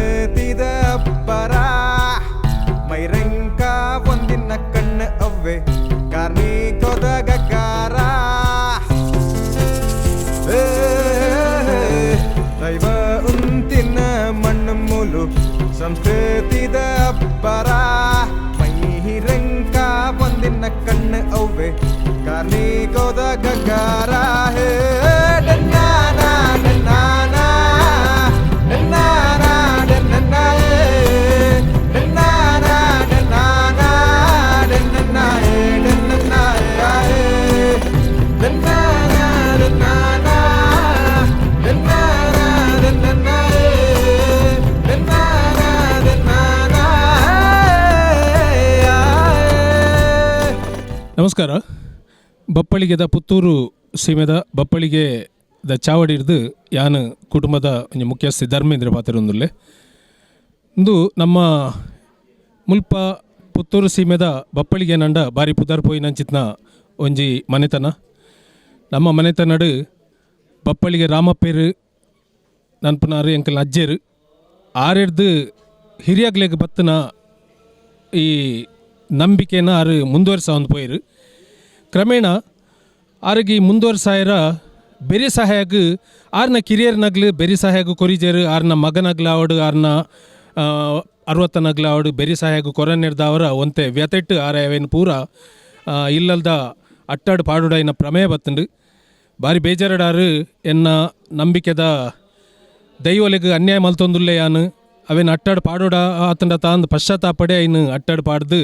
ಸಂಸ್ಕೃತಿದ ಅಬ್ಬರ ಮೈರಂಕ ಒಂದಿನ ಕಣ್ಣು ಅವ್ವೆ ಕಾರ್ಣಿಕೋದ ಗಗ್ಗಾರ. ಏ, ದೈವ ಉಂತಿನ ಮಣ್ಣು ಮೂಲು ಸಂಸ್ಕೃತಿದ ಅಬ್ಬರ ಮೈರಂಕ ಒಂದಿನ ಕಣ್ಣು ಅವ್ವೆ ಕಾರ್ಣಿಕೋದ ಗಗ್ಗಾರ. ಹೇ ಡನ್ನಾನ ಡನ್ನಾನ ಡನ್ನಾನ ಡನ್ನನ್ನ ಏ, ಡನ್ನಾನ ಡನ್ನಾನ ಡನ್ನನ್ನ ಏ, ಡನ್ನನ್ನ ಏ, ಆ, ಏ. ಡನ್ನಾನ ಡನ್ನಾನ ಡನ್ನಾನ ಡನ್ನನ್ನ ಏ, ಡನ್ನಾನ ಡನ್ನಾನ ಏ, ಆ, ಏ. ನಮಸ್ಕಾರ. ಬಪ್ಪಳಿಗೆದ ಪುತ್ತೂರು ಸೀಮೆದ ಬಪ್ಪಳಿಗೆದ ಚಾವಡಿ ಹಿಡ್ದು ಯಾನ್ ಕುಟುಂಬದ ಒಂಜಿ ಮುಖ್ಯಸ್ಥೆ ಧರ್ಮೇಂದ್ರ ಪಾತೆರೊಂದುಲ್ಲೆ. ಇಂದು ನಮ್ಮ ಮುಲ್ಪ ಪುತ್ತೂರು ಸೀಮೆದ ಬಪ್ಪಳಿಗೆ ನಂಡ ಬಾರಿ ಪುದರ್ ಪೋಯಿನಂಚಿತ್ನ ಒಂಜಿ ಮನೆತನ. ನಮ್ಮ ಮನೆತನಡು ಬಪ್ಪಳಿಗೆ ರಾಮಪ್ಪೇರು ನನ್ಪುನಾರು ಎಂಕಲ್ನ ಅಜ್ಜೇರು ಆರೆಡ್ದು ಹಿರಿಯಾಗ್ಲೆಗ್ ಬತ್ತನ ಈ ನಂಬಿಕೆನ ಆರು ಮುಂದುವರ್ಸವೊಂದು ಪೋಯಿರು. ಕ್ರಮೇಣ ಆರಿಗೆ ಮುಂದುವರ್ಸಾಯರ ಬೆರಿ ಸಹಾಯಗ್ ಆರ್ನ ಕಿರಿಯರ್ನಾಗ್ಲು ಬೆರಿ ಸಹಾಯಗ್ ಕೊರಿಜೇರು. ಆರ್ನ ಮಗನಾಗ್ಲ ಆವಡು, ಆರ್ನ ಅರವತ್ತನಾಗ್ಲ ಆವಡು, ಬೆರಿ ಸಹಾಯಗ್ ಕೊರನೆರ್ದವರ ಒಂತೆ ವ್ಯತೆಟ್ಟು ಆರ ಅವೇನು ಪೂರ ಇಲ್ಲಲ್ದ ಅಟ್ಟಾಡು ಪಾಡುಡಾಯಿನ ಪ್ರಮೇಯ ಬತ್ತುಂಡು. ಬಾರಿ ಬೇಜಾರಡಾರು, ಎನ್ನ ನಂಬಿಕೆದ ದೈವಲೆಗ್ ಅನ್ಯಾಯ ಮಲ್ತೊಂದುಲ್ಲೆ ಯಾನು, ಅವೇನು ಅಟ್ಟಾಡು ಪಾಡೋಡ ಆತಂಡ ತಾಂದು ಪಶ್ಚಾತ್ತಾಪಡೆ ಐನು ಅಟ್ಟಾಡು ಪಾಡ್ದು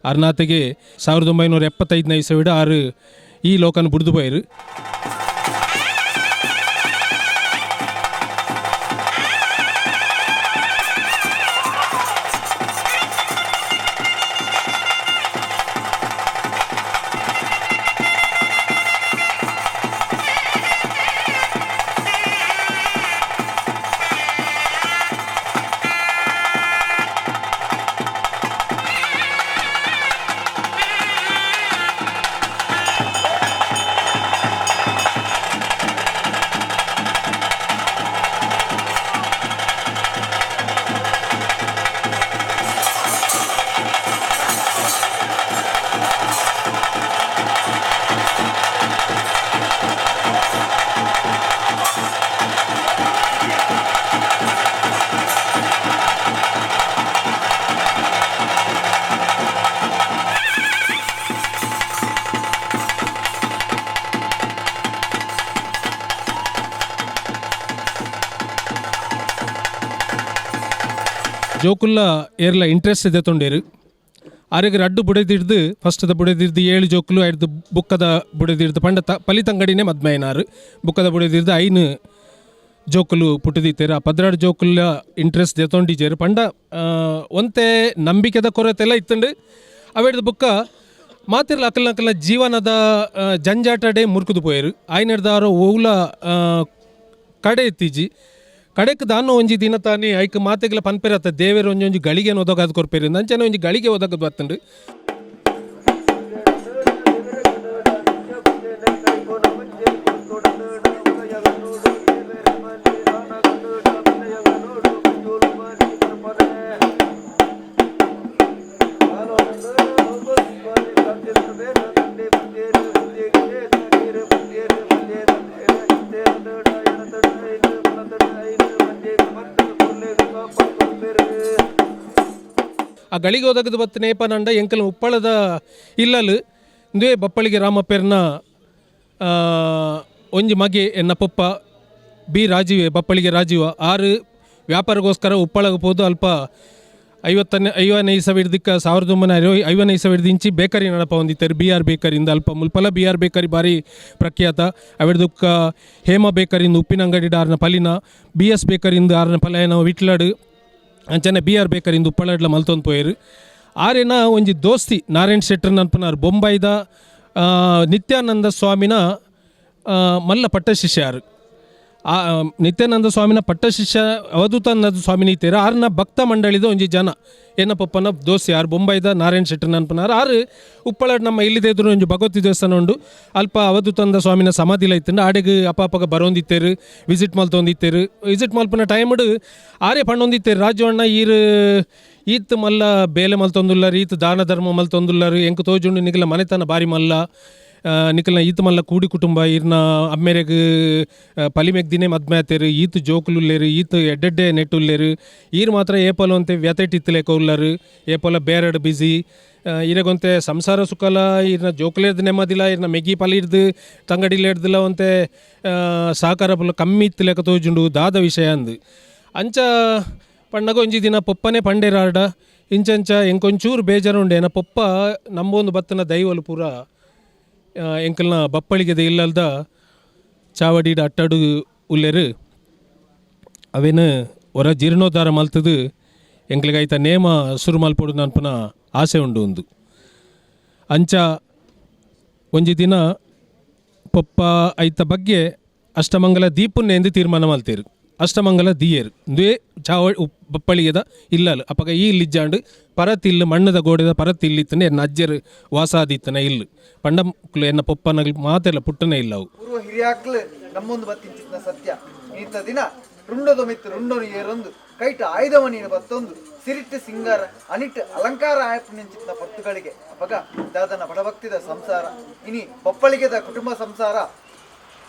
ಅರ್ನಾತೆಗೆ 1975ನೇ ಇಸವಿಡು ಆರು ಈ ಲೋಕನ ಬುಡ್ದು ಪೋಯೆರು. ಜೋಕುಲ್ಲ ಏರ್ಲ ಇಂಟ್ರೆಸ್ಟ್ ಇದೆ ತೊಂಡೇರು. ಆರೆಗ್ ರಡ್ಡು ಬುಡೆದಿಡ್ದು, ಫಸ್ಟ್ದ ಬುಡೆದಿಡ್ದು 7 ಜೋಕುಲು, ಐಡ್ದು ಬುಕ್ಕದ ಬುಡೆದಿಡ್ದು ಪಂಡ ತ ಪಲಿತಂಗಡಿನೇ ಮದ್ಮೈನಾರು. ಬುಕ್ಕದ ಬುಡೆದಿಡ್ದು 5 ಜೋಕುಲು ಪುಟ್ಟದಿತ್ತೇರು. ಆ 12 ಜೋಕುಲ್ಲ ಇಂಟ್ರೆಸ್ಟ್ ದೆತೊಂಡಿಜೇರು ಪಂಡ ಒಂತೆ ನಂಬಿಕೆದ ಕೊರತೆಲ್ಲ ಇತ್ತುಂಡು. ಅವೆಡ್ದು ಬುಕ್ಕ ಮಾತಿರ್ಲ ಅಕಲ್ನ ಅಕಲ್ನ ಜೀವನದ ಜಂಜಾಟಡೆ ಮುರ್ಕುದು ಪೋಯೆರು. ಆಯ್ನೆಡ್ದಾರ ಓಲ ಕಡೆ ಇತ್ತೀಜಿ. ಕಡೆಕ್ ದಾನು ಒಂಜಿ ದಿನ ತಾನೇ ಐಕ್ ಮಾತೆಗ್ಲ ಪನ್ಪೆರತ್ತ, ದೇವೆರ್ ಒಂಜೊಂಜಿ ಗಳಿಗೆ ಒದಗಾದ್ ಕೊರ್ಪೆರು ಅಂಚನೆ ಒಂಜಿ ಗಳಿಗೆ ಒದಗದ್ ಬತ್ತುಂಡು. ಆ ಗಳಿಗೆ ಒದಗದು ಬತ್ತ ನೇಪನಂಡ ಎಂಕಲ್ ಉಪ್ಪಳದ ಇಲ್ಲಲು ಇಂದುವೆ ಬಪ್ಪಳಿಗೆ ರಾಮಪ್ಪೆರ್ನ ಒಂಜಿ ಮಗೆ ಎನ್ನ ಪೊಪ್ಪ ಬಿ ರಾಜೀವೆ ಬಪ್ಪಳಿಗೆ ರಾಜೀವ ಆರು ವ್ಯಾಪಾರಗೋಸ್ಕರ ಉಪ್ಪಳಗೆ ಪೋದು ಅಲ್ಪ 50ನೇ ಇಸವಿಡ್ದಿಕ್ಕ 1950ನೇ ಇಸವಿಡ್ದು ಇಂಚಿ ಬೇಕರಿ ನಡಪ ಹೊಂದಿತ್ತಾರೆ ಬಿ ಆರ್ ಬೇಕರಿಯಿಂದ. ಅಲ್ಪ ಮುಲ್ಪಲ B R bakery ಭಾರಿ ಪ್ರಖ್ಯಾತ. ಅವೆಡ್ದುಕ್ಕ ಹೇಮ ಬೇಕರಿಂದ ಉಪ್ಪಿನಂಗಡಿ ಆರ್ನ ಪಲಿನ, ಬಿ ಎಸ್ ಬೇಕರಿಂದ ಆರ್ನ ಪಲಯನ ವಿಟ್ಲಡು, ಅಂಚನೆ ಬಿ ಆರ್ ಬೇಕರಿಂದ ಉಪ್ಪಳಡ್ಲ ಮಲ್ತೊಂದು ಪೋಯೆರು. ಆರೇನ ಒಂಜಿ ದೋಸ್ತಿ ನಾರಾಯಣ್ ಶೆಟ್ಟರ್ ನನ್ಪನಾರ್ ಬೊಂಬೈದ ನಿತ್ಯಾನಂದ ಸ್ವಾಮಿನ ಮಲ್ಲ ಪಟ್ಟ ಶಿಷ್ಯಾರು. ಆ ನಿತ್ಯಾನಂದ ಸ್ವಾಮಿನ ಪಟ್ಟ ಶಿಷ್ಯ ಅವಧೂತಾನಂದ ಸ್ವಾಮಿನ ಇತ್ತೀರ ಆರ್ನ ಭಕ್ತ ಮಂಡಳಿದ ಒಂಜಿ ಜನ ಎನ್ನ ಪಪ್ಪನ ದೋಸೆ ಆರು ಬೊಂಬೈದ ನಾರಾಯಣ ಶೆಟ್ಟರ್ ಅನ್ಪನಾರು ಆರು ಉಪ್ಪಳ ನಮ್ಮ ಇಲ್ಲಿದೆ ಎದುರು ಒಂಜಿ ಭಗವತಿ ದೇವಸ್ಥಾನ ಉಂಡು ಅಲ್ಪ ಅವಧೂತಾನಂದ ಸ್ವಾಮಿನ ಸಮಾಧಿಲ ಇತ್ತಂಡು ಆಡೆಗ್ ಅಪ್ಪ ಅಪ್ಪಗ ಬರೋಂದಿತ್ತೇರು ವಿಸಿಟ್ ಮಲ್ತೊಂದಿತ್ತೇರು ವಿಸಿಟ್ ಮಲ್ಪನ ಟೈಮ್ಡ್ ಆರೇ ಪಣ್ಣೊಂದಿತ್ತೇರು ರಾಜು ಅಣ್ಣ ಈರು ಈತ್ ಮಲ್ಲ ಬೇಲೆ ಮಲ್ತೊಂದುಲ್ಲರು ಈತ್ ದಾನ ಧರ್ಮ ಮಲ್ತೊಂದುಲ್ಲರು ಎಂಕ್ ತೋಜುಂಡು ನಿಗಲ ಮನೆತನ ಬಾರಿ ಮಲ್ಲ ನಿಕಲ್ನ ಈತ್ ಮಲ್ಲ ಕೂಡಿ ಕುಟುಂಬ ಈರ್ನ ಅಮ್ಮೆರೆಗ್ ಪಲಿಮೆಗ್ದಿನೇ ಮದ್ಮೆ ಆತೇರು ಈತ್ ಜೋಕುಲುಲ್ಲೇರು ಈತ್ ಎಡ್ಡೆಡ್ಡೆ ನೆಟ್ಟುಲ್ಲೇರು ಈರ್ ಮಾತ್ರ ಏಪಲ ಅಂತೆ ವ್ಯತೆಟಿತ್ತಲೇಕ ಉಲ್ಲರು ಏಪಲ ಬೇರಡ್ ಬಿಸಿ ಇರಗೊಂತೆ ಸಂಸಾರ ಸುಖಲ ಈರ್ನ ಜೋಕುಲೇರ್ದು ನೆಮ್ಮದಿಲ್ಲ ಈರ್ನ ಮೆಗಿ ಪಲಿರ್ದು ತಂಗಡಿಲೇರ್ದಿಲ್ಲ ಒಂತೆ ಸಹಕಾರ ಪುಲ್ಲ ಕಮ್ಮಿ ಇತ್ತಲೇಕ ತೋಜುಂಡು ದಾದ ವಿಷಯ ಅಂದು ಅಂಚ ಪಣ್ಣಗ ಒಂಜಿ ದಿನ ಪೊಪ್ಪನೆ ಪಂಡೇರಾರ್ಡ ಇಂಚಂಚ ಎಂಕೊಂಚೂರು ಬೇಜಾರುಂಡು ಏನ ಪೊಪ್ಪ ನಂಬೊಂದು ಬತ್ತನ ದೈವಲು ಪೂರ ಎಂಕಲ್ನ ಬಪ್ಪಳಿಗೆದ ಇಲ್ಲಲ್ದ ಚಾವಡಿಡ್ ಅಟ್ಟಡು ಉಲ್ಲೇರು ಅವೇನು ಹೊರ ಜೀರ್ಣೋದ್ಧಾರ ಮಲ್ತದು ಎಂಕ್ಲಿಗೆ ಐತ ನೇಮ ಸುರು ಮಲ್ಪೊಡು ನನ್ಪುನ ಆಸೆ ಉಂಡು ಒಂದು ಅಂಚ ಒಂಜಿ ದಿನ ಪೊಪ್ಪ ಐತ ಬಗ್ಗೆ ಅಷ್ಟಮಂಗಲ ದೀಪನ್ನೇ ಎಂದು ತೀರ್ಮಾನ ಮಲ್ತೇರು ಅಷ್ಟಮಂಗಲ ದೀಯೇರು ಇಂದುವೇ ಚಾವ ಬಪ್ಪಳಿಗೆದ ಇಲ್ಲಲ್ ಅಪಗ ಈ ಇಲ್ಲಿಜ್ಜಾಂಡು ಪರತಿಲ್ಲು ಮಣ್ಣದ ಗೋಡೆದ ಪರತಿಲ್ಲು ಇತ್ತನೆ ಎನ್ನ ಅಜ್ಜರು ವಾಸಾದಿತ್ತನೆ ಇಲ್ಲು ಪಂಡ ಎನ್ನ ಪೊಪ್ಪನಗಳು ಮಾತೆಲ್ಲ ಪುಟ್ಟನೆ ಇಲ್ಲ ಅವು ಪೂರ್ವ ಹಿರಿಯಾಕ್ಲು ನಮ್ಮೊಂದು ಬತ್ತಿಂಚಿತ್ನ ಸತ್ಯ ಇಂಥ ದಿನ ರುಂಡದ ಮಿತ್ತು ರುಂಡನು ಏರೊಂದು ಕೈಟ ಆಯುಧವ ನೀನು ಬತ್ತೊಂದು ಸಿರಿಟ್ಟು ಸಿಂಗಾರ ಅನಿಟ್ಟು ಅಲಂಕಾರ ಆಯಪ್ಪು ನಿಂಚಿತ್ನ ಪರ್ತುಗಳಿಗೆ ಅಪಗ ದಾದನ ಬಡಭಕ್ತಿದ ಸಂಸಾರ ಇನಿ ಬಪ್ಪಳಿಗೆದ ಕುಟುಂಬ ಸಂಸಾರ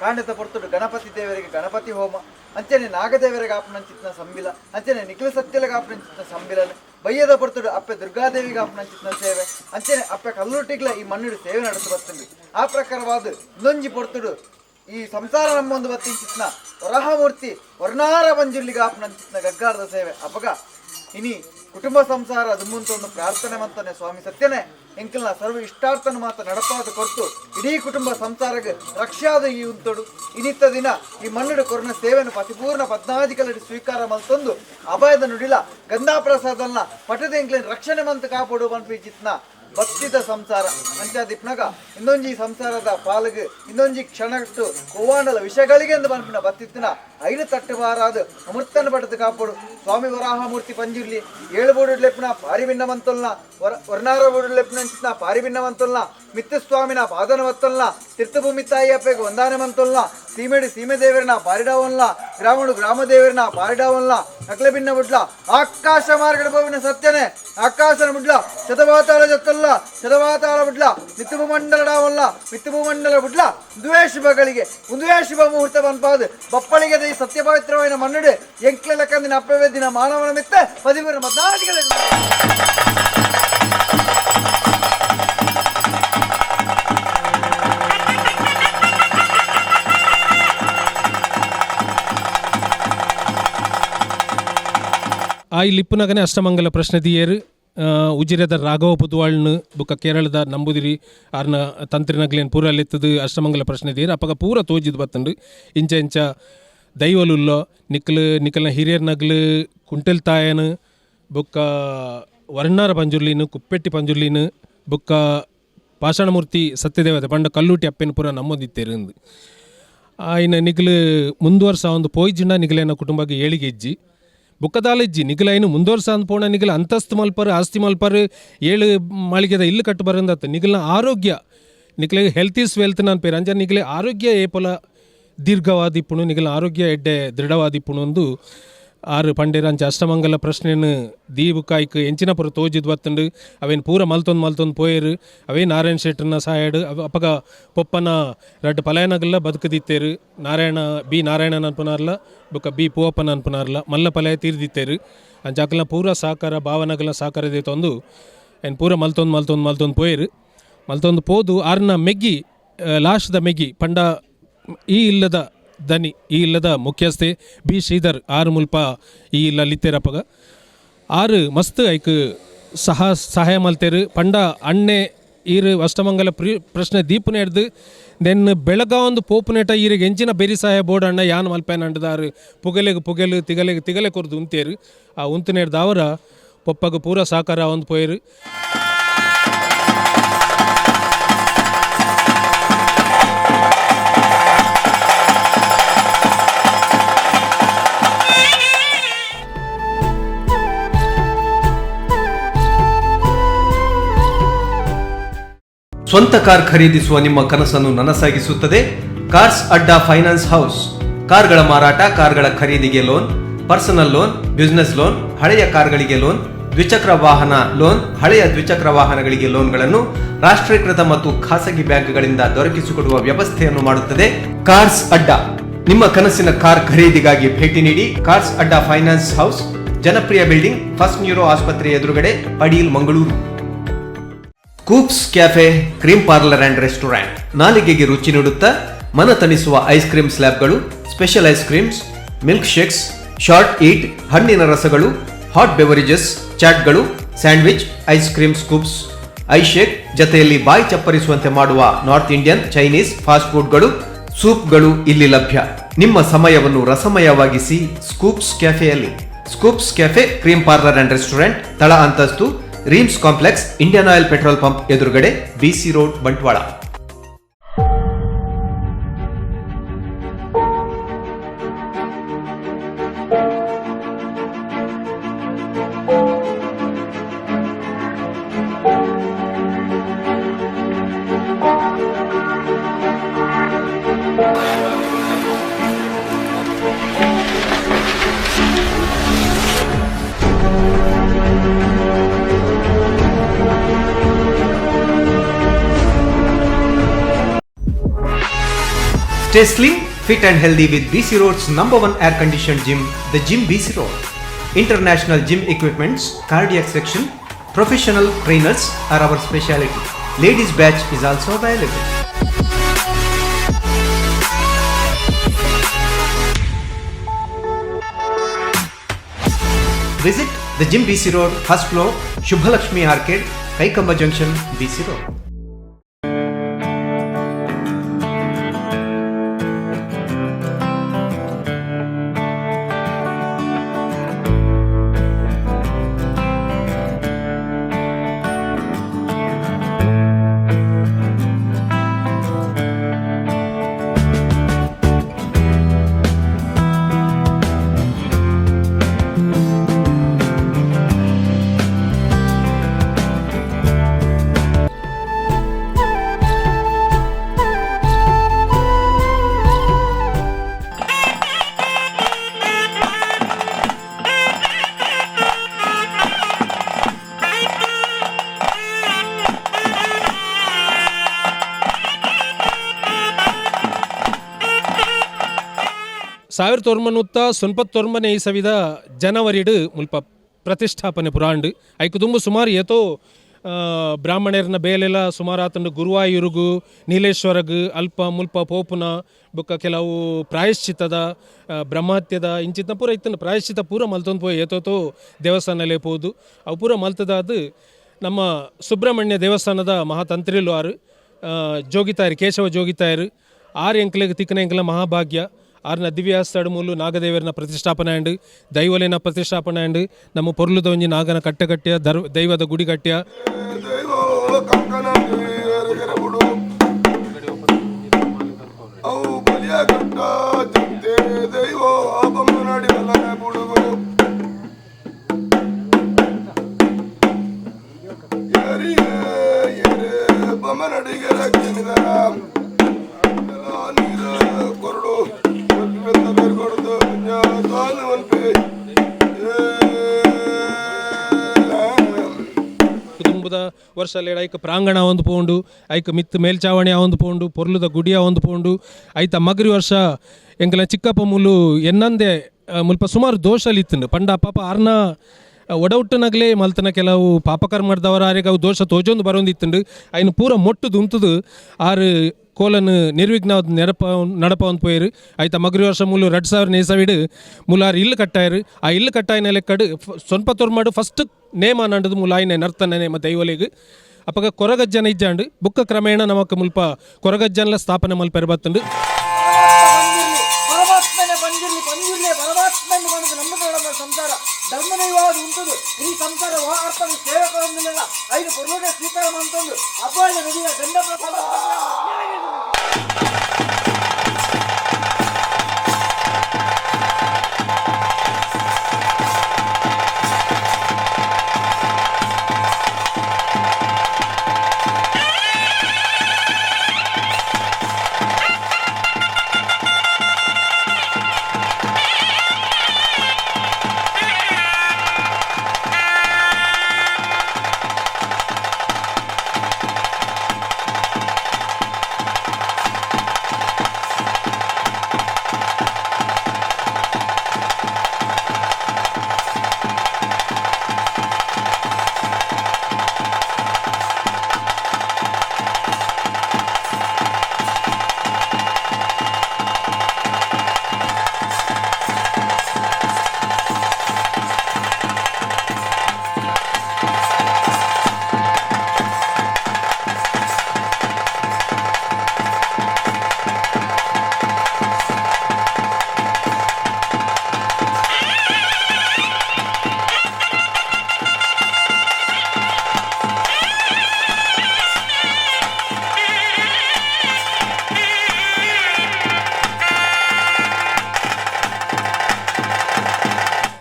ಕಾಂಡದ ಪೊರ್ತುಡು ಗಣಪತಿ ದೇವರಿಗೆ ಗಣಪತಿ ಹೋಮ ಅಂಚನೆ ನಾಗದೇವರಿಗೆ ಆಪನಂಚಿತ್ನ ಸಂಬಿಲ ಅಂಚನೆ ನಿಖಿಲ ಸತ್ಯಲಿಗೆ ಆಪನಂಚಿತ್ನ ಸಂಬಿಲನೆ ಬಯ್ಯದ ಪೊರ್ತುಡು ಅಪ್ಪೆ ದುರ್ಗಾದೇವಿಗೆ ಆಪನಂಚಿತ್ನ ಸೇವೆ ಅಂಚನೆ ಅಪ್ಪೆ ಕಲ್ಲುಟ್ಟಿಗ್ಲ ಈ ಮಣ್ಣಿಡು ಸೇವೆ ನಡೆದು ಬರ್ತುಂಡು ಆ ಪ್ರಕಾರವಾದ ಇನ್ನೊಂಜಿ ಪೊರ್ತುಡು ಈ ಸಂಸಾರ ನಮ್ಮೊಂದು ಬತ್ತಿಂಚಿತ್ನ ವರಾಹಮೂರ್ತಿ ವರ್ಣಾರ ಮಂಜುಲ್ಲಿಗೆ ಆಪನಂಚಿತ್ನ ಗಗ್ಗಾರದ ಸೇವೆ ಅಪಗ ಇನಿ ಕುಟುಂಬ ಸಂಸಾರ ದುಮ್ಮುಂತ ಒಂದು ಪ್ರಾರ್ಥನೆ ಮಂತಾನೆ ಸ್ವಾಮಿ ಸತ್ಯನೇ ಎಂಕಲ್ನ ಸರ್ವ ಇಷ್ಟಾರ್ಥನ ಮಾತ ನಡಪಾದ ಕೊರ್ತು ಇಡೀ ಕುಟುಂಬ ಸಂಸಾರಕ್ಕೆ ರಕ್ಷಾದ ಈ ಉಂತೊಡು ಇನಿತ್ತ ದಿನ ಈ ಮಣ್ಣುಡು ಕೊರನ ಸೇವೆಯನ್ನು ಪತಿಪೂರ್ಣ ಪದ್ನಾಧಿಕಲಡಿ ಸ್ವೀಕಾರ ಮಲ್ತೊಂದು ಅಭಯದ ನುಡಿಲ ಗಂಧಾಪ್ರಸಾದನ್ನ ಪಟದ ಎಂಕ್ಲಿನ ರಕ್ಷಣೆ ಮಂತ ಕಾಪಡು ಪನ್ಪಿ ಚಿತ್ನ ಭಕ್ತಿದ ಸಂಸಾರ ಅಂಚಾದಿಪ್ನಗ ಇನ್ನೊಂಜಿ ಸಂಸಾರದ ಪಾಲಗ್ ಇನ್ನೊಂಜಿ ಕ್ಷಣಟ್ಟು ಕೋವಾಂಡಲ ವಿಷಗಳಿಗೆ ಎಂದು ಪನ್ಪಿನ ಬತ್ತಿತ್ತಿನ ಐನು ತಟ್ಟು ಬಾರಾದ ಅಮೃತನ ಪಡೆದು ಕಾಪಡು ಸ್ವಾಮಿ ವರಾಹಮೂರ್ತಿ ಪಂಜುರ್ಲಿ ಏಳು ಬೋಡು ಲೆಪ್ಪುನ ಪಾರಿ ಭಿನ್ನವಂತೊಲ್ನ ವರ್ಣಾರ ಬೋಡು ಲೆಪ್ಪುನ ಪಾರಿ ಭಿನ್ನವಂತೊಲ್ನ ಮಿತ್ತಸ್ವಾಮಿನ ಪಾದನ ವತ್ತೊಲ್ನ ತೀರ್ಥಭೂಮಿ ತಾಯಿ ಅಪ್ಪೆಗೆ ವಂದಾನೆ ಮಂತೊಲ್ನ ಸೀಮೆಡು ಸೀಮೆ ದೇವರನ ಪಾರಿಡಾವೊಲ್ನ ಗ್ರಾಮಡು ಗ್ರಾಮ ದೇವರನ ಪಾರಿಡಾವೊಲ್ನ ನಕಲೆ ಭಿನ್ನ ಬುಡ್ಲ ಆಕಾಶ ಮಾರ್ಗಡ ಬೋವಿನ ಸತ್ಯನೇ ಆಕಾಶನ ಬುಡ್ಲ ಶತವಾತಾಳ ಜತ್ತಲ್ಲ ಶತವಾತಾಳ ಬುಡ್ಲ ಮಿತ್ತುಭೂಮಂಡಲ ಡಾವಲ್ಲ ಮಿತ್ತುಭೂಮಂಡಲ ಬುಡ್ಲ ಉಂದುವೇ ಶುಭಗಳಿಗೆ ಉಂದುವೇ ಶುಭ ಮುಹೂರ್ತ ಬನ್ಪಾದು ಬಪ್ಪಳಿಗೆ ಈ ಸತ್ಯ ಪವಿತ್ರವಾದ ಮಣ್ಣುಡು ಎಂಕ್ಲೆಲ ಕಂದಿನ ಅಪ್ಪವೇ ದಿನ ಮಾನವನ ಮಿತ್ತ ಪದಿಮೂರು ಮದ್ದಾದಿಗಳ ಆ ಇಲ್ಲಿ ಇಪ್ಪುನಗನೆ ಅಷ್ಟಮಂಗಲ ಪ್ರಶ್ನೆ ದಿಯೇರು ಉಜಿರೆದ ರಾಘವ ಪುದುವಾಳ್ನು ಬುಕ್ಕ ಕೇರಳದ ನಂಬುದಿರಿ ಆರ್ನ ತಂತ್ರಿನಗ್ಲೇನ್ ಪೂರ ಲೆತ್ತದು ಅಷ್ಟಮಂಗಲ ಪ್ರಶ್ನೆ ದಿಯೇರು ಅಪಗ ಪೂರ ತೋಜಿದ್ ಬತ್ತಂಡು ಇಂಚ ಇಂಚ ದೈವಲುಲ್ಲೋ ನಿಕ್ಕಲು ನಿಕ್ಕಲ್ನ ಹಿರಿಯರ್ನಗ್ಲು ಕುಂಟೆಲ್ ತಾಯನು ಬುಕ್ಕ ವರ್ಣಾರ ಪಂಜುರ್ಲಿನು ಕುಪ್ಪೆಟ್ಟಿ ಪಂಜುರ್ಲಿನು ಬುಕ್ಕ ಪಾಷಾಣಮೂರ್ತಿ ಸತ್ಯದೇವತೆ ಪಂಡ ಕಲ್ಲುಟಿ ಅಪ್ಪೆನ ಪೂರ ನಮ್ಮೊಂದಿತ್ತೇರಿಂದು ಆಯ್ನ ನಿಗಲು ಮುಂದುವರ್ಸ ಒಂದು ಪೋಯ್ಜಿಂಡ ನಿಗಲೇನ ಕುಟುಂಬಕ್ಕೆ ಏಳಿಗೆ ಇಜ್ಜಿ ಬುಕ್ಕದಾಲ ಇಜ್ಜಿ ನಿಗಲ ಐನು ಮುಂದುವರ್ಸ ಅಂದ್ ಪೋಣ ನಿಗಲ ಅಂತಸ್ತು ಮಲ್ಪರು ಆಸ್ತಿ ಮಲ್ಪರು ಏಳು ಮಾಳಿಗೆದ ಇಲ್ಲು ಕಟ್ಟು ಬರಂದತ್ತ ನಿಗಲ್ನ ಆರೋಗ್ಯ ನಿಗಲಿಗೆ health is wealth ನಾನು ಪೇರು ಅಂಚ ನಿಗಲೆ ಆರೋಗ್ಯ ಏಪಲ ದೀರ್ಘವಾದಿಪ್ಪುಣು ನಿಗಲ ಆರೋಗ್ಯ ಎಡ್ಡೆ ದೃಢವಾದಿಪ್ಪುಣು ಒಂದು ಆರು ಪಂಡೇರ ಅಂಚ ಅಷ್ಟಮಂಗಲ ಪ್ರಶ್ನೆನು ದೀಬುಕಾಯ್ಕ್ ಎಂಚಿನ ಪುರ ತೋಜಿದ್ ಬತ್ತಂಡು ಅವೇನು ಪೂರ ಮಲ್ತೊಂದು ಮಲ್ತೊಂದು ಪೋಯರು ಅವೇ ನಾರಾಯಣ ಶೆಟ್ಟರ್ನ ಸಹಾಯಡು ಅವ ಅಪಗ ಪೊಪ್ಪನ ರಡ್ಡು ಪಲಾಯನಗಲ್ಲ ಬದುಕದಿತ್ತೇರು ನಾರಾಯಣ ಬಿ ನಾರಾಯಣನ ಅನ್ಪುನಾರ್ಲ ಬೊಕ್ಕ ಬಿ ಪೂವಪ್ಪನ ಅನ್ಪುನಾರ್ಲ ಮಲ್ಲ ಪಲಾಯ ತೀರ್ದಿತ್ತೇರು ಅಂಚ ಅಕಲ್ನ ಪೂರ ಸಹಕಾರ ಭಾವನಗಲ ಸಹಕಾರ ತಂದು ಏನು ಪೂರ ಮಲ್ತೊಂದು ಮಲ್ತೊಂದು ಮಲ್ತೊಂದು ಪೋಯರು ಮಲ್ತೊಂದು ಪೋದು ಆರ್ನ ಮೆಗ್ಗಿ ಲಾಸ್ಟ್ದ ಮೆಗ್ಗಿ ಪಂಡ ಈ ಇಲ್ಲದ ದನಿ ಈ ಇಲ್ಲದ ಮುಖ್ಯಸ್ಥೆ ಬಿ ಶ್ರೀಧರ್ ಆರು ಮುಲ್ಪ ಈ ಇಲ್ಲ ಲಿತ್ತೇರಪ್ಪಗ ಆರು ಮಸ್ತ್ ಐಕ್ ಸಹ ಸಹಾಯ ಮಲ್ತೇರು ಪಂಡ ಅಣ್ಣೆ ಈರು ಅಷ್ಟಮಂಗಲ ಪ್ರಶ್ನೆ ದೀಪನ ಹಿಡ್ದು then ಬೆಳಗಾವೊಂದು ಪೋಪುನೇಟ ಈರಿಗೆ ಎಂಚಿನ ಬೆರಿ ಸಹಾಯ ಬೋರ್ಡ್ ಅಣ್ಣ ಯಾನ್ ಮಲ್ಪೇನ ಅಂಡದಾರು ಪುಗಲೆಗ್ ಪುಗೆಲು ತಿಗಲೆಗ್ ತಿಗಲೆ ಕೊರ್ದು ಉಂತೇರು ಆ ಉಂತುನೇರ್ದ ಅವರ ಪೊಪ್ಪಗ ಪೂರ ಸಹಕಾರ ಒಂದು ಪೋಯರು. ಸ್ವಂತ ಕಾರ್ ಖರೀದಿಸುವ ನಿಮ್ಮ ಕನಸನ್ನು ನನಸಾಗಿಸುತ್ತದೆ ಕಾರ್ಸ್ ಅಡ್ಡಾ ಫೈನಾನ್ಸ್ ಹೌಸ್. ಕಾರ್ಗಳ ಮಾರಾಟ, ಕಾರ್ಗಳ ಖರೀದಿಗೆ loan, personal loan, business loan, ಹಳೆಯ ಕಾರ್ಗಳಿಗೆ ಲೋನ್, ದ್ವಿಚಕ್ರ ವಾಹನ ಲೋನ್, ಹಳೆಯ ದ್ವಿಚಕ್ರ ವಾಹನಗಳಿಗೆ ಲೋನ್ಗಳನ್ನು ರಾಷ್ಟ್ರೀಕೃತ ಮತ್ತು ಖಾಸಗಿ ಬ್ಯಾಂಕ್ಗಳಿಂದ ದೊರಕಿಸಿಕೊಡುವ ವ್ಯವಸ್ಥೆಯನ್ನು ಮಾಡುತ್ತದೆ ಕಾರ್ಸ್ ಅಡ್ಡಾ. ನಿಮ್ಮ ಕನಸಿನ ಕಾರ್ ಖರೀದಿಗಾಗಿ ಭೇಟಿ ನೀಡಿ ಕಾರ್ಸ್ ಅಡ್ಡಾ ಫೈನಾನ್ಸ್ ಹೌಸ್, ಜನಪ್ರಿಯ ಬಿಲ್ಡಿಂಗ್, ಫಸ್ಟ್ ನ್ಯೂರೋ ಆಸ್ಪತ್ರೆ ಎದುರುಗಡೆ, Padil, Mangaluru. Scoops cafe, cream parlour and restaurant. ನಾಲಿಗೆಗೆ ರುಚಿ ನೀಡುತ್ತಾ ಮನ ತಣಿಸುವ ಐಸ್ ಕ್ರೀಮ್ ಸ್ಲ್ಯಾಬ್ಗಳು, special ice creams, milk shakes, short eat, ಹಣ್ಣಿನ ರಸಗಳು, ಹಾಟ್ ಬೆವರೇಜಸ್, ಚಾಟ್ಗಳು, sandwich, ice cream scoops, ice shake ಜತೆಯಲ್ಲಿ ಬಾಯಿ ಚಪ್ಪರಿಸುವಂತೆ ಮಾಡುವ ನಾರ್ತ್ ಇಂಡಿಯನ್, ಚೈನೀಸ್ ಫಾಸ್ಟ್ ಫುಡ್ಗಳು, ಸೂಪ್ಗಳು ಇಲ್ಲಿ ಲಭ್ಯ. ನಿಮ್ಮ ಸಮಯವನ್ನು ರಸಮಯವಾಗಿಸಿ ಸ್ಕೂಪ್ಸ್ ಕ್ಯಾಫೆಯಲ್ಲಿ. Scoops cafe, cream parlour and restaurant, ತಳ ಅಂತಸ್ತು, Reams complex, Indian Oil petrol pump ಎದುರುಗಡೆ, BC road, Bantwal. Stay slim, fit and healthy with BC Road's number one air conditioned gym, the Gym BC Road. International gym equipments, cardiac section, professional trainers are our speciality. Ladies batch is also available. Visit the Gym BC Road, first floor, Shubhalakshmi Arcade, Kaikamba Junction, BC Road. 1999ನೇ ಇಸವಿದ ಜನವರಿಡು ಮುಲ್ಪ ಪ್ರತಿಷ್ಠಾಪನೆ ಪುರಾಂಡ್. ಐಕು ದುಂಬು ಸುಮಾರು ಏತೋ ಬ್ರಾಹ್ಮಣರ್ನ ಬೇಲೆಲ ಸುಮಾರು ಆತಂಡು. ಗುರುವಾಯೂರುಗು, ನೀಲೇಶ್ವರಗು, ಅಲ್ಪ ಮುಲ್ಪ ಪೋಪುನ ಬೊಕ್ಕ ಕೆಲವು ಪ್ರಾಯಶ್ಚಿತ್ತದ, ಬ್ರಹ್ಮಹತ್ಯದ ಇಂಚಿತ್ನ ಪೂರ ಇತ್ತಂಡು. ಪ್ರಾಯಶ್ಚಿತ್ತ ಪೂರ ಮಲ್ತೊಂದು ಪೋಯಿ ಏತೋತೋ ದೇವಸ್ಥಾನಲೇ ಪೋದು ಅವು ಪೂರ ಮಲ್ತದಾದ್ ನಮ್ಮ ಸುಬ್ರಹ್ಮಣ್ಯ ದೇವಸ್ಥಾನದ ಮಹಾತಂತ್ರಿಲು ಆರು ಜೋಗಿತಾಯರು, ಕೇಶವ ಜೋಗಿತಾಯರು ಆರು. ಎಂಕ್ಲೆಗ್ ತಿಕ್ಕನ ಎಂಕ್ಲ ಮಹಾಭಾಗ್ಯ. ಆರ್ನ ದಿವ್ಯಾಸ್ತಾಡು ಮೂಲು ನಾಗದೇವರನ ಪ್ರತಿಷ್ಠಾಪನೆ ಆಂಡ್, ದೈವಲೇನ ಪ್ರತಿಷ್ಠಾಪನೆ ಆಂಡ್. ನಮ್ಮ ಪೊರ್ಲುದ ಒಂಜಿ ನಾಗನ ಕಟ್ಟೆ ಕಟ್ಟ್ಯ, there ದೈವದ ಗುಡಿ ಕಟ್ಟ್ಯ. ದೈವ ಕಂಕಣ ಬುಡು ಅವು ಬಲಿಯ ಕಟ್ಟ ಜಂತೆ ದೈವ ಬೊಮ್ಮನಾಡಿ ಬಲಗ ಬುಡುಗು ಎರಿಯೇ ಎರೆ ಬೊಮ್ಮನಡಿಗೆ ರಕ್ಷಣಿದರ ನೀರ ಕೊರಡು ಕೊಡುದು ತಾನು ಒನ್ಪೆ. ಕುಟುಂಬದ ವರ್ಷ ಐಕ್ ಪ್ರಾಂಗಣ ಒಂದು ಪೋಂಡು, ಐಕ್ ಮಿತ್ ಮೇಲ್ಚಾವಣಿ ಒಂದು ಪೋಂಡು, ಪೊರ್ಲುದ ಗುಡಿಯ ಒಂದು ಪೋಂಡು. ಐತ ಮಗರಿ ವರ್ಷ ಎಂಕಲ ಚಿಕ್ಕಪ್ಪ ಮೂಲು ಎನ್ನಂದೆ ಮುಲ್ಪ ಸುಮಾರು ದೋಷಲಿ ಇತ್ತುಂಡು. ಪಂಡ ಪಾಪ ಆರ್ನ ಒಡಹುಟ್ಟುನಗಲೇ ಮಲ್ತನ ಕೆಲವು ಪಾಪಕರ್ಮದವರ ಆರಿಗೆ ಅವು ದೋಷ ತೋಜೊಂದು ಬರೋಂದಿತ್ತುಂಡು. ಐನು ಪೂರ ಮೊಟ್ಟುದು ಉಂತುದು ಆರು ಕೋಲನ್ ನಿರ್ವಿಘ್ನ ನೆಡಪ ನಡಪ ಒಂದು ಪೋಯರು. ಐತ ಮಗರಿ ವರ್ಷ ಮೂಲು 2000 ಇಸವಿಡು ಮೂಲು ಆರು ಇಲ್ಲು ಕಟ್ಟಾಯರು. ಆ ಇಲ್ಲು ಕಟ್ಟಾಯಿನ ಲೆಕ್ಕಡು ಸೊನ್ಪ ತೋರ್ಮಾಡು ಫಸ್ಟ್ ನೇಮ ನಂಡದು ಮೂಲು ಆಯ್ನೆ ನರ್ತನ ನೇಮ ದೈವಲೆಗ್. ಅಪಗ ಕೊರಗಜ್ಜನ ಇಜ್ಜಾಂಡು. ಬುಕ್ಕ ಕ್ರಮೇಣ ನಮಕ್ ಮುಲ್ಪ ಕೊರಗಜ್ಜನ್ಲ ಸ್ಥಾಪನೆ ಮಲ್ಪೆರ್ ಬತ್ತುಂಡು. ಪರಮಾತ್ಮನ ಪಂಜುರ್ಲಿ, ಪಂಜುರ್ಲೆ ಪರಮಾತ್ಮನ ಮನಸ್ಸು ನಮ್ಮ ಸಂಸಾರ ಧರ್ಮದೈವಾದ ಉಂಟುದು. ಈ ಸಂಸಾರ ವಾರ್ತದ ಸೇವಕರೊಂದಿಲ್ಲ ಐದು ಪುರುಷ ಸ್ವೀಕಾರ ಮಂತೊಂದು ಅಬ್ಬಾಯ ನದಿಯ ಗಂಡ.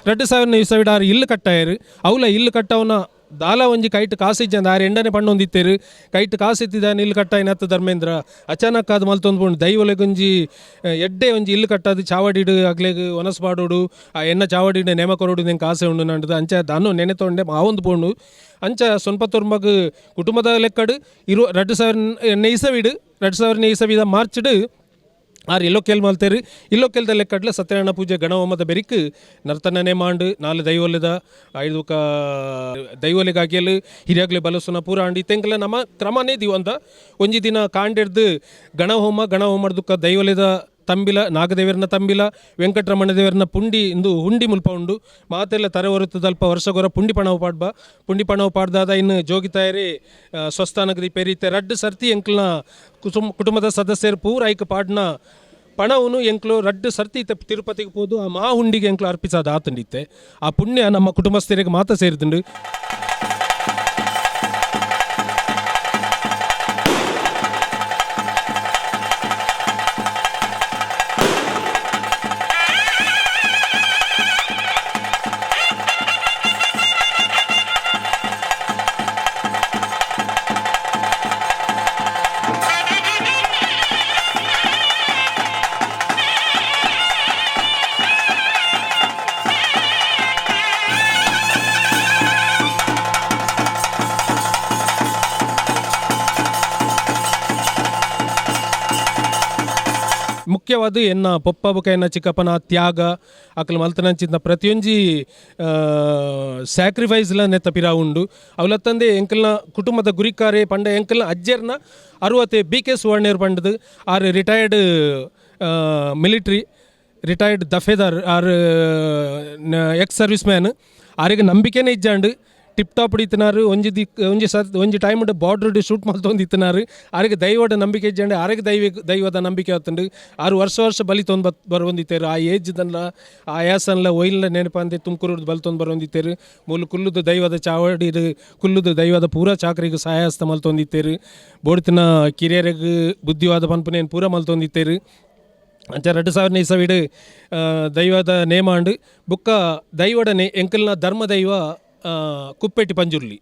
2000 ಇಸವಿಡ್ ಆರು ಇಲ್ಲು ಕಟ್ಟಾಯರು. ಅವಲ ಇಲ್ಲು ಕಟ್ಟವನ ದಾಲ ಒಂಜಿ ಕೈಟ್ ಕಾಸು ಇಜ್ಜಂದ ಆರು ಎಂಡನೆ ಪಣ್ಣೊಂದಿತ್ತೇರು. ಕೈಟ್ ಕಾಸು ಇತ್ತಿದ್ದಾನೆ ಇಲ್ಲು ಕಟ್ಟಾಯಿನ ಅತ್ತ ಧರ್ಮೇಂದ್ರ ಅಚಾನಕ್ ಅದು ಮಲ್ತೊಂದು ಪೋಂಡು. ದೈವೊಲೆಗೊಂಜಿ ಎಡ್ಡೆ ಒಂಜಿ ಇಲ್ಲು ಕಟ್ಟಾದು ಚಾವಡಿಡು ಅಗ್ಲೆಗ್ ಒನಸ್ ಪಾಡೋಡು, ಆ ಎನ್ನ ಚಾವಡಿಡು ನೇಮ ಕೊರೊಡು ನೆಂಕ್ ಆಸೆ ಉಂಡು ನಂಡದು ಅಂಚ ದಾನು ನೆನೆ ತೊಂಡೆ ಆವೊಂದು ಪೋಂಡು. ಅಂಚ ಸೊನ್ಪತ್ತೊರ್ಮಗ್ ಕುಟುಂಬದ ಲೆಕ್ಕಡು ಇರು 2000ನೇ ಇಸವಿಡು, 2000ನೇ ಇಸವಿದ ಮಾರ್ಚ್ಡ್ ಆರ್ ಇಲ್ಲೊಕ್ಕೆಲ್ ಮಲ್ತೇರು. ಇಲ್ಲೊಕ್ಕೆಲ್ದ ಲೆಕ್ಕಡ್ಲ ಸತ್ಯನಾರಾಯಣ ಪೂಜೆ ಗಣಹೋಮದ ಬೆರಿಕ್ ನರ್ತನನೆ ಮಾಂಡು ನಾಲ್ ದೈವೊಲೆದ ಐದು ಕ ದೈವೊಲೆಗಾಗಿಯಲು ಹಿರಿಯಾಗ್ಲೆ ಬಲಸುನ ಪೂರ ಆಂಡ್. ಇತ್ತೆಂಕಲ ನಮ್ಮ ಕ್ರಮನೇ ದಿವಂತ ಒಂಜಿ ದಿನ ಕಾಂಡೆಡ್ದು ಗಣಹೋಮ, ಗಣಹೋಮಡ್ದುಕ್ಕ ದೈವೊಲೆದ ತಂಬಿಲ, ನಾಗದೇವರನ ತಂಬಿಲ, ವೆಂಕಟರಮಣ ದೇವರನ ಪುಂಡಿ ಇಂದು ಹುಂಡಿ ಮುಲ್ಪ ಉಂಡು. ಮಾತೆಲ್ಲ ತರೆ ಹೊರತದಲ್ಪ ವರ್ಷಗೊರ ಪುಂಡಿ ಪಣವು ಪಾಡ್ಬ. ಪುಂಡಿ ಪಣವು ಪಾಡ್ದಾದ ಇನ್ನು ಜೋಗಿತಾಯರಿ ಸ್ವಸ್ಥಾನಗದಿ ಪೆರಿತೆ ರಡ್ಡು ಸರ್ತಿ ಎಂಕ್ಲನ ಕುಟುಂಬದ ಸದಸ್ಯರು ಪೂರ ಐಕ್ ಪಾಡ್ನ ಪಣವುನು ಎಂಕ್ಲು ರಡ್ಡು ಸರ್ತಿ ಇತ್ತೆ ತಿರುಪತಿಗೆ ಪೋದು ಆ ಮಾ ಹುಂಡಿಗೆ ಎಂಕ್ಲು ಅರ್ಪಿಸಾದ ಆತಂಡಿತ್ತೆ. ಆ ಪುಣ್ಯ ನಮ್ಮ ಕುಟುಂಬಸ್ಥರಿಗೆ ಮಾತ ಸೇರಿದುಂಡು. ಮುಖ್ಯವಾದ ಎನ್ನ ಪೊಪ್ಪ ಬೊಕ ಎನ್ನ ಚಿಕ್ಕಪ್ಪನ ತ್ಯಾಗ ಅಕಲ್ ಮಲ್ತನಂಚಿನ ಪ್ರತಿಯೊಂಜಿ ಸ್ಯಾಕ್ರಿಫೈಸ್ಲ ನೆತ್ತ ಪಿರ ಉಂಡು. ಅವಲತ್ತಂದೆ ಎಂಕಲ್ನ ಕುಟುಂಬದ ಗುರಿಕಾರೆ ಪಂಡ ಎಂಕಲ್ನ ಅಜ್ಜೆರ್ನ ಅರುವತೆ ಬಿ ಕೆ ಸುವರ್ಣೇರ್ ಪಂಡದು. ಆರ್ ರಿಟೈರ್ಡ್ ಮಿಲಿಟ್ರಿ, ರಿಟೈರ್ಡ್ ದಫೇದಾರ್, ಆರ್ ಎಕ್ಸ್ ಸರ್ವಿಸ್ ಮ್ಯಾನ್. ಆರಿಗೆ ನಂಬಿಕೆನೇ ಇಜ್ಜಾಂಡ್ ಟಿಪ್ ಟಾಪ್ ಇತ್ತಿನಾರು. ಒಂಜಿ ದಿಕ್ ಒಂಜಿ ಸರ್ ಒಂಜಿ ಟೈಮ್ ಬಾರ್ಡರ್ ಶೂಟ್ ಮಲ್ತೊಂದು ಇತ್ತಿನಾರು. ಆರಿಗೆ ದೈವದ ನಂಬಿಕೆ ಇಜ್ಜಾಂಡ್, ಆರಿಗೆ ದೈವದ ನಂಬಿಕೆ ಆತುಂಡು. ಆರು ವರ್ಷ ವರ್ಷ ಬಲಿ ತೊಂದು ಬತ್ ಬರೊಂದಿತ್ತೇರು. ಆ ಏಜ್ ದನ್ಲ ಆಯಾಸನ್ಲ ಒಯ್ಲ ನೆನಪಂದೆ ತುಮಕೂರು ಬಲಿ ತೊಂದು ಬರೊಂದಿತ್ತೇರು. ಮೂಲು ಕುಲ್ಲುದು ದೈವದ ಚಾವಡಿ ಕುಲ್ಲುದು ದೈವದ ಪೂರ ಚಾಕರಿಗೆ ಸಹಾಯಸ್ತ ಮಲ್ತೊಂದಿತ್ತೇರು. ಬೋಡ್ತಿನ ಕಿರಿಯರಿಗೆ ಬುದ್ಧಿವಾದ ಪನ್ಪುನೇನು ಪೂರ ಮಲ್ತೊಂದಿತ್ತೇರು. ಅಂಚ 2000ನೇ ಇಸವಿಡ್ ದೈವದ ನೇಮಾಂಡ್. ಬುಕ್ಕ ದೈವಡನೆ ಎಂಕಲ್ನ ಧರ್ಮ ದೈವ ಕುಪ್ಪೆಟ್ಟಿ ಪಂಜುರ್ಲಿ.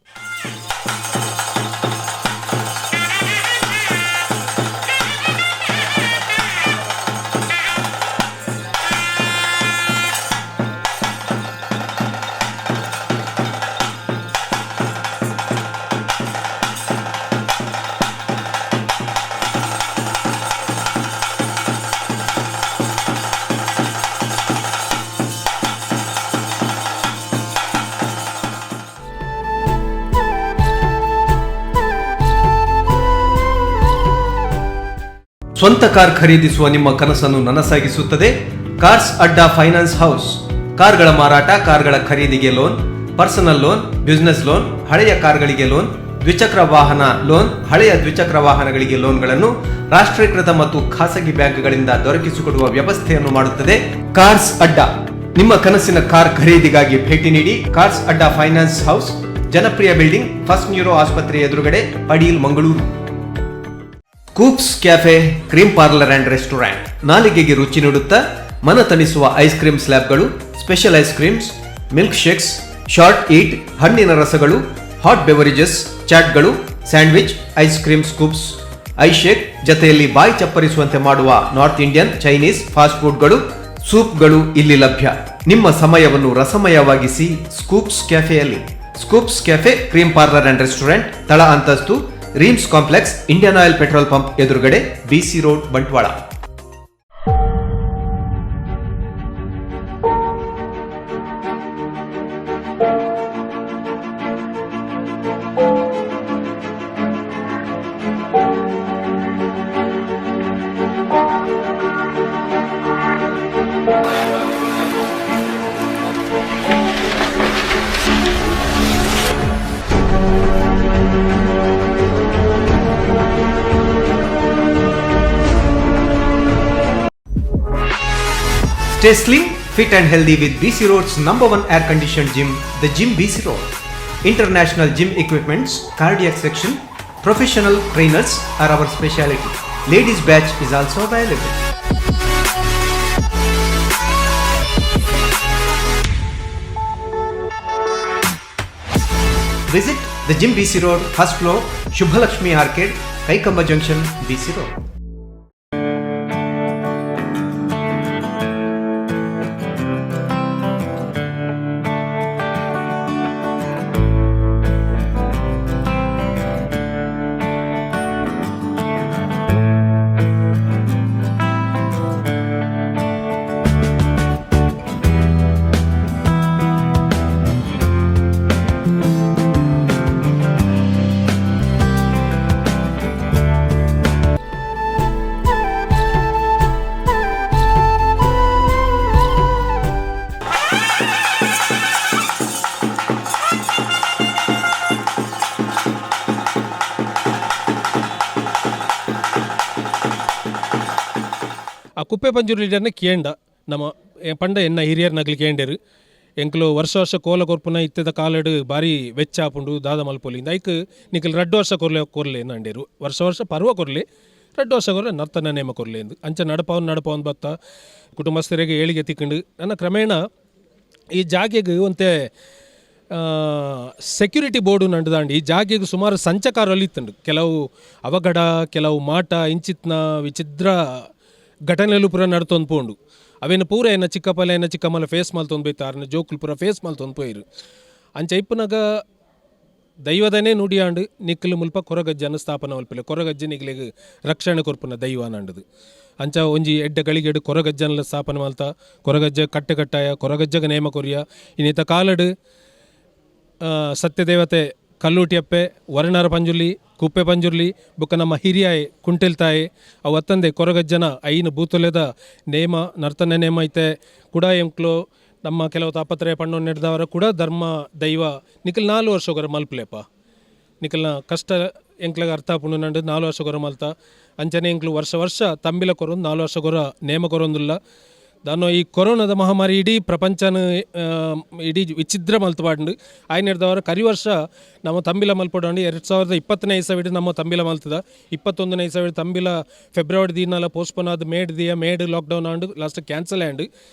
ಸ್ವಂತ ಕಾರ್ ಖರೀದಿಸುವ ನಿಮ್ಮ ಕನಸನ್ನು ನನಸಾಗಿಸುತ್ತದೆ ಕಾರ್ಸ್ ಅಡ್ಡಾ ಫೈನಾನ್ಸ್ ಹೌಸ್. ಕಾರ್ಗಳ ಮಾರಾಟ, ಕಾರ್ಗಳ ಖರೀದಿಗೆ loan, personal loan, business loan, ಹಳೆಯ ಕಾರ್ಗಳಿಗೆ ಲೋನ್, ದ್ವಿಚಕ್ರ ವಾಹನ ಲೋನ್, ಹಳೆಯ ದ್ವಿಚಕ್ರ ವಾಹನಗಳಿಗೆ ಲೋನ್ಗಳನ್ನು ರಾಷ್ಟ್ರೀಕೃತ ಮತ್ತು ಖಾಸಗಿ ಬ್ಯಾಂಕ್ಗಳಿಂದ ದೊರಕಿಸಿಕೊಡುವ ವ್ಯವಸ್ಥೆಯನ್ನು ಮಾಡುತ್ತದೆ ಕಾರ್ಸ್ ಅಡ್ಡಾ. ನಿಮ್ಮ ಕನಸಿನ ಕಾರ್ ಖರೀದಿಗಾಗಿ ಭೇಟಿ ನೀಡಿ ಕಾರ್ಸ್ ಅಡ್ಡಾ ಫೈನಾನ್ಸ್ ಹೌಸ್, ಜನಪ್ರಿಯ ಬಿಲ್ಡಿಂಗ್, ಫಸ್ಟ್ ನ್ಯೂರೋ ಆಸ್ಪತ್ರೆ ಎದುರುಗಡೆ, Padil, Mangaluru. Scoops Cafe Cream Parlour and Restaurant. ನಾಲಿಗೆಗೆ ರುಚಿ ನೀಡುತ್ತಾ ಮನ ತಣಿಸುವ ಐಸ್ ಕ್ರೀಮ್ ಸ್ಲ್ಯಾಬ್ಗಳು, special ice creams, milk shakes, short eat, ಹಣ್ಣಿನ ರಸಗಳು, ಹಾಟ್ ಬೆವರೇಜಸ್, ಚಾಟ್ಗಳು, sandwich, ice cream scoops, ice shake ಜತೆಯಲ್ಲಿ ಬಾಯಿ ಚಪ್ಪರಿಸುವಂತೆ ಮಾಡುವ ನಾರ್ತ್ ಇಂಡಿಯನ್, ಚೈನೀಸ್ ಫಾಸ್ಟ್ ಫುಡ್ಗಳು, ಸೂಪ್ಗಳು ಇಲ್ಲಿ ಲಭ್ಯ. ನಿಮ್ಮ ಸಮಯವನ್ನು ರಸಮಯವಾಗಿಸಿ ಸ್ಕೂಪ್ಸ್ ಕ್ಯಾಫೆಯಲ್ಲಿ. Scoops Cafe Cream Parlour and Restaurant, ತಳ ಅಂತಸ್ತು, ರೀಮ್ಸ್ complex, Indian oil petrol pump ಎದುರುಗಡೆ, ಬಿಸಿ road, Bantwal. Stay slim, fit and healthy with BC Road's number one air conditioned gym, the Gym BC Road. International gym equipments, cardiac section, professional trainers are our speciality. Ladies batch is also available. Visit the gym BC road, first floor, Shubhalakshmi arcade, Kaikamba junction, BC road. ಆ ಕುಪ್ಪೆ ಪಂಜುರ್ಲಿಡನ್ನ ಕೇಂಡ ನಮ್ಮ ಪಂಡ ಎನ್ನ ಹಿರಿಯರ್ ನಗಲಿ ಕೇಂಡೇರು ಎಂಕ್ಲು ವರ್ಷ ವರ್ಷ ಕೋಲ ಕೊರ್ಪುನ ಇತ್ತದ ಕಾಲಡು ಬಾರಿ ವೆಚ್ಚ ಆಪುಂಡು ದಾದ ಮಲ್ಪೊಲಿಂದ ಐಕ್ ನಿಕಲ್ ರಡ್ಡು ವರ್ಷ ಕೊರ್ಲೆ ಕೊರ್ಲೆ ಅಂಡೇರು ವರ್ಷ ವರ್ಷ ಪರ್ವ ಕೊರ್ಲೆ ರಡ್ಡು ವರ್ಷ ಕೊರ್ಲೆ ನರ್ತನ ನೇಮ ಕೊರ್ಲೆ ಎಂದು ಅಂಚ ನಡಪವನ್ ನಡಪವನ್ ಬತ್ತ ಕುಟುಂಬಸ್ಥರಿಗೆ ಏಳಿಗೆ ತಿಕ್ಕಂಡು ನನ್ನ ಕ್ರಮೇಣ ಈ ಜಾಗೆಗೆ ಒಂತೆ ಸೆಕ್ಯೂರಿಟಿ ಬೋರ್ಡು ನಂಡುದಾಂಡಿ ಈ ಜಾಗೆಗೆ ಸುಮಾರು ಸಂಚಕಾರಲ್ಲಿ ಇತ್ತಂಡು ಕೆಲವು ಅವಘಡ ಕೆಲವು ಮಾಟ ಇಂಚಿತ್ನ ವಿಚಿತ್ರ ಘಟನೆಲು ಪೂರ ನಡ್ತೊಂದು ಪೋಂಡು ಅವೇನು ಪೂರ ಏನ ಚಿಕ್ಕಪ್ಪಲ ಏನ ಚಿಕ್ಕಮ್ಮಲ ಫೇಸ್ ಮಲ್ತೊಂದು ಬೈತ ಆರ್ನ ಜೋಕುಲು ಪೂರ ಫೇಸ್ ಮಲ್ತೊಂದು ಪೋಯಿರು ಅಂಚ ಇಪ್ಪುನಗ ದೈವದನೇ ನುಡಿಯಾಂಡು ನಿಕ್ಕಲು ಮುಲ್ಪ ಕೊರಗಜ್ಜನ ಸ್ಥಾಪನೆ ಮಲ್ಪಿಲ್ಲ ಕೊರಗಜ್ಜ ನಿಕ್ಲೆಗ್ ರಕ್ಷಣೆ ಕೊರ್ಪುನ ದೈವ ನಂಡದು ಅಂಚ ಒಂಜಿ ಎಡ್ಡೆ ಗಳಿಗೆಡು ಕೊರಗಜ್ಜನ ಸ್ಥಾಪನೆ ಮಲ್ತ ಕೊರಗಜ್ಜ ಕಟ್ಟೆ ಕಟ್ಟಾಯ ಕೊರಗಜ್ಜಗ ನೇಮ ಕೊರಿಯ ಇನ್ನಿತ ಕಾಲಡು ಸತ್ಯದೇವತೆ ಕಲ್ಲೂಟಿಯಪ್ಪೆ ವರಣರ ಪಂಜುರ್ಲಿ ಕುಪ್ಪೆ ಪಂಜುರ್ಲಿ ಬೊಕ್ಕ ನಮ್ಮ ಹಿರಿಯಾಯೆ ಕುಂಟೆಲ್ ತಾಯಿ ಅವು ಅತ್ತಂದೆ ಕೊರಗಜ್ಜನ ಐನು ಬೂತೊಲೆದ ನೇಮ ನರ್ತನ ನೇಮ ಐತೆ ಕೂಡ ಎಂಕ್ಲು ನಮ್ಮ ಕೆಲವು ತಾಪತ್ರಯ ಪಣ್ಣು ನೆಡ್ದವರ ಕೂಡ ಧರ್ಮ ದೈವ ನಿಖಲ್ 4 ವರ್ಷ ಗೊರ ಮಲ್ಪುಲೇಪ ನಿಖಲ್ನ ಕಷ್ಟ ಎಂಕ್ಲೆಗ್ ಅರ್ಥ ಆಪುಂಡು ನಂಡು 4 ವರ್ಷ ಗೊರ ಮಲ್ತ ಅಂಚನೆ ಎಂಕ್ಲು ವರ್ಷ ವರ್ಷ ತಂಬಿಲ ಕೊರೊಂದು 4 ವರ್ಷ ಗೊರ ನೇಮ ಕೊರೊಂದುಲ್ಲ ದಾನೋ ಈ ಕೊರೋನಾದ ಮಹಾಮಾರಿ ಇಡೀ ಪ್ರಪಂಚನ ಇಡೀ ವಿಚಿತ್ರ ಮಲ್ತುಪಾಂಡು ಆಯ್ನೆಡ್ದವರ ಕರಿ ವರ್ಷ ನಮ್ಮ ತಂಬಿಲ ಮಲ್ಪೊಡಂಡು 2020ನೇ ಇಸವಿಡ್ ನಮ್ಮ ತಂಬಿಲ ಮಲ್ತದ 21ನೇ ಇಸವಿಡ್ ತಂಬಿಲ ಫೆಬ್ರವರಿ ದಿನಾಲ ಪೋಸ್ಟ್ಪೋನ್ ಆದ್ ಮೇಡ್ ದಿಯ ಮೇಡ್ ಲಾಕ್ಡೌನ್ ಆಂಡು ಲಾಸ್ಟ್ ಕ್ಯಾನ್ಸಲ್ ಆಂಡು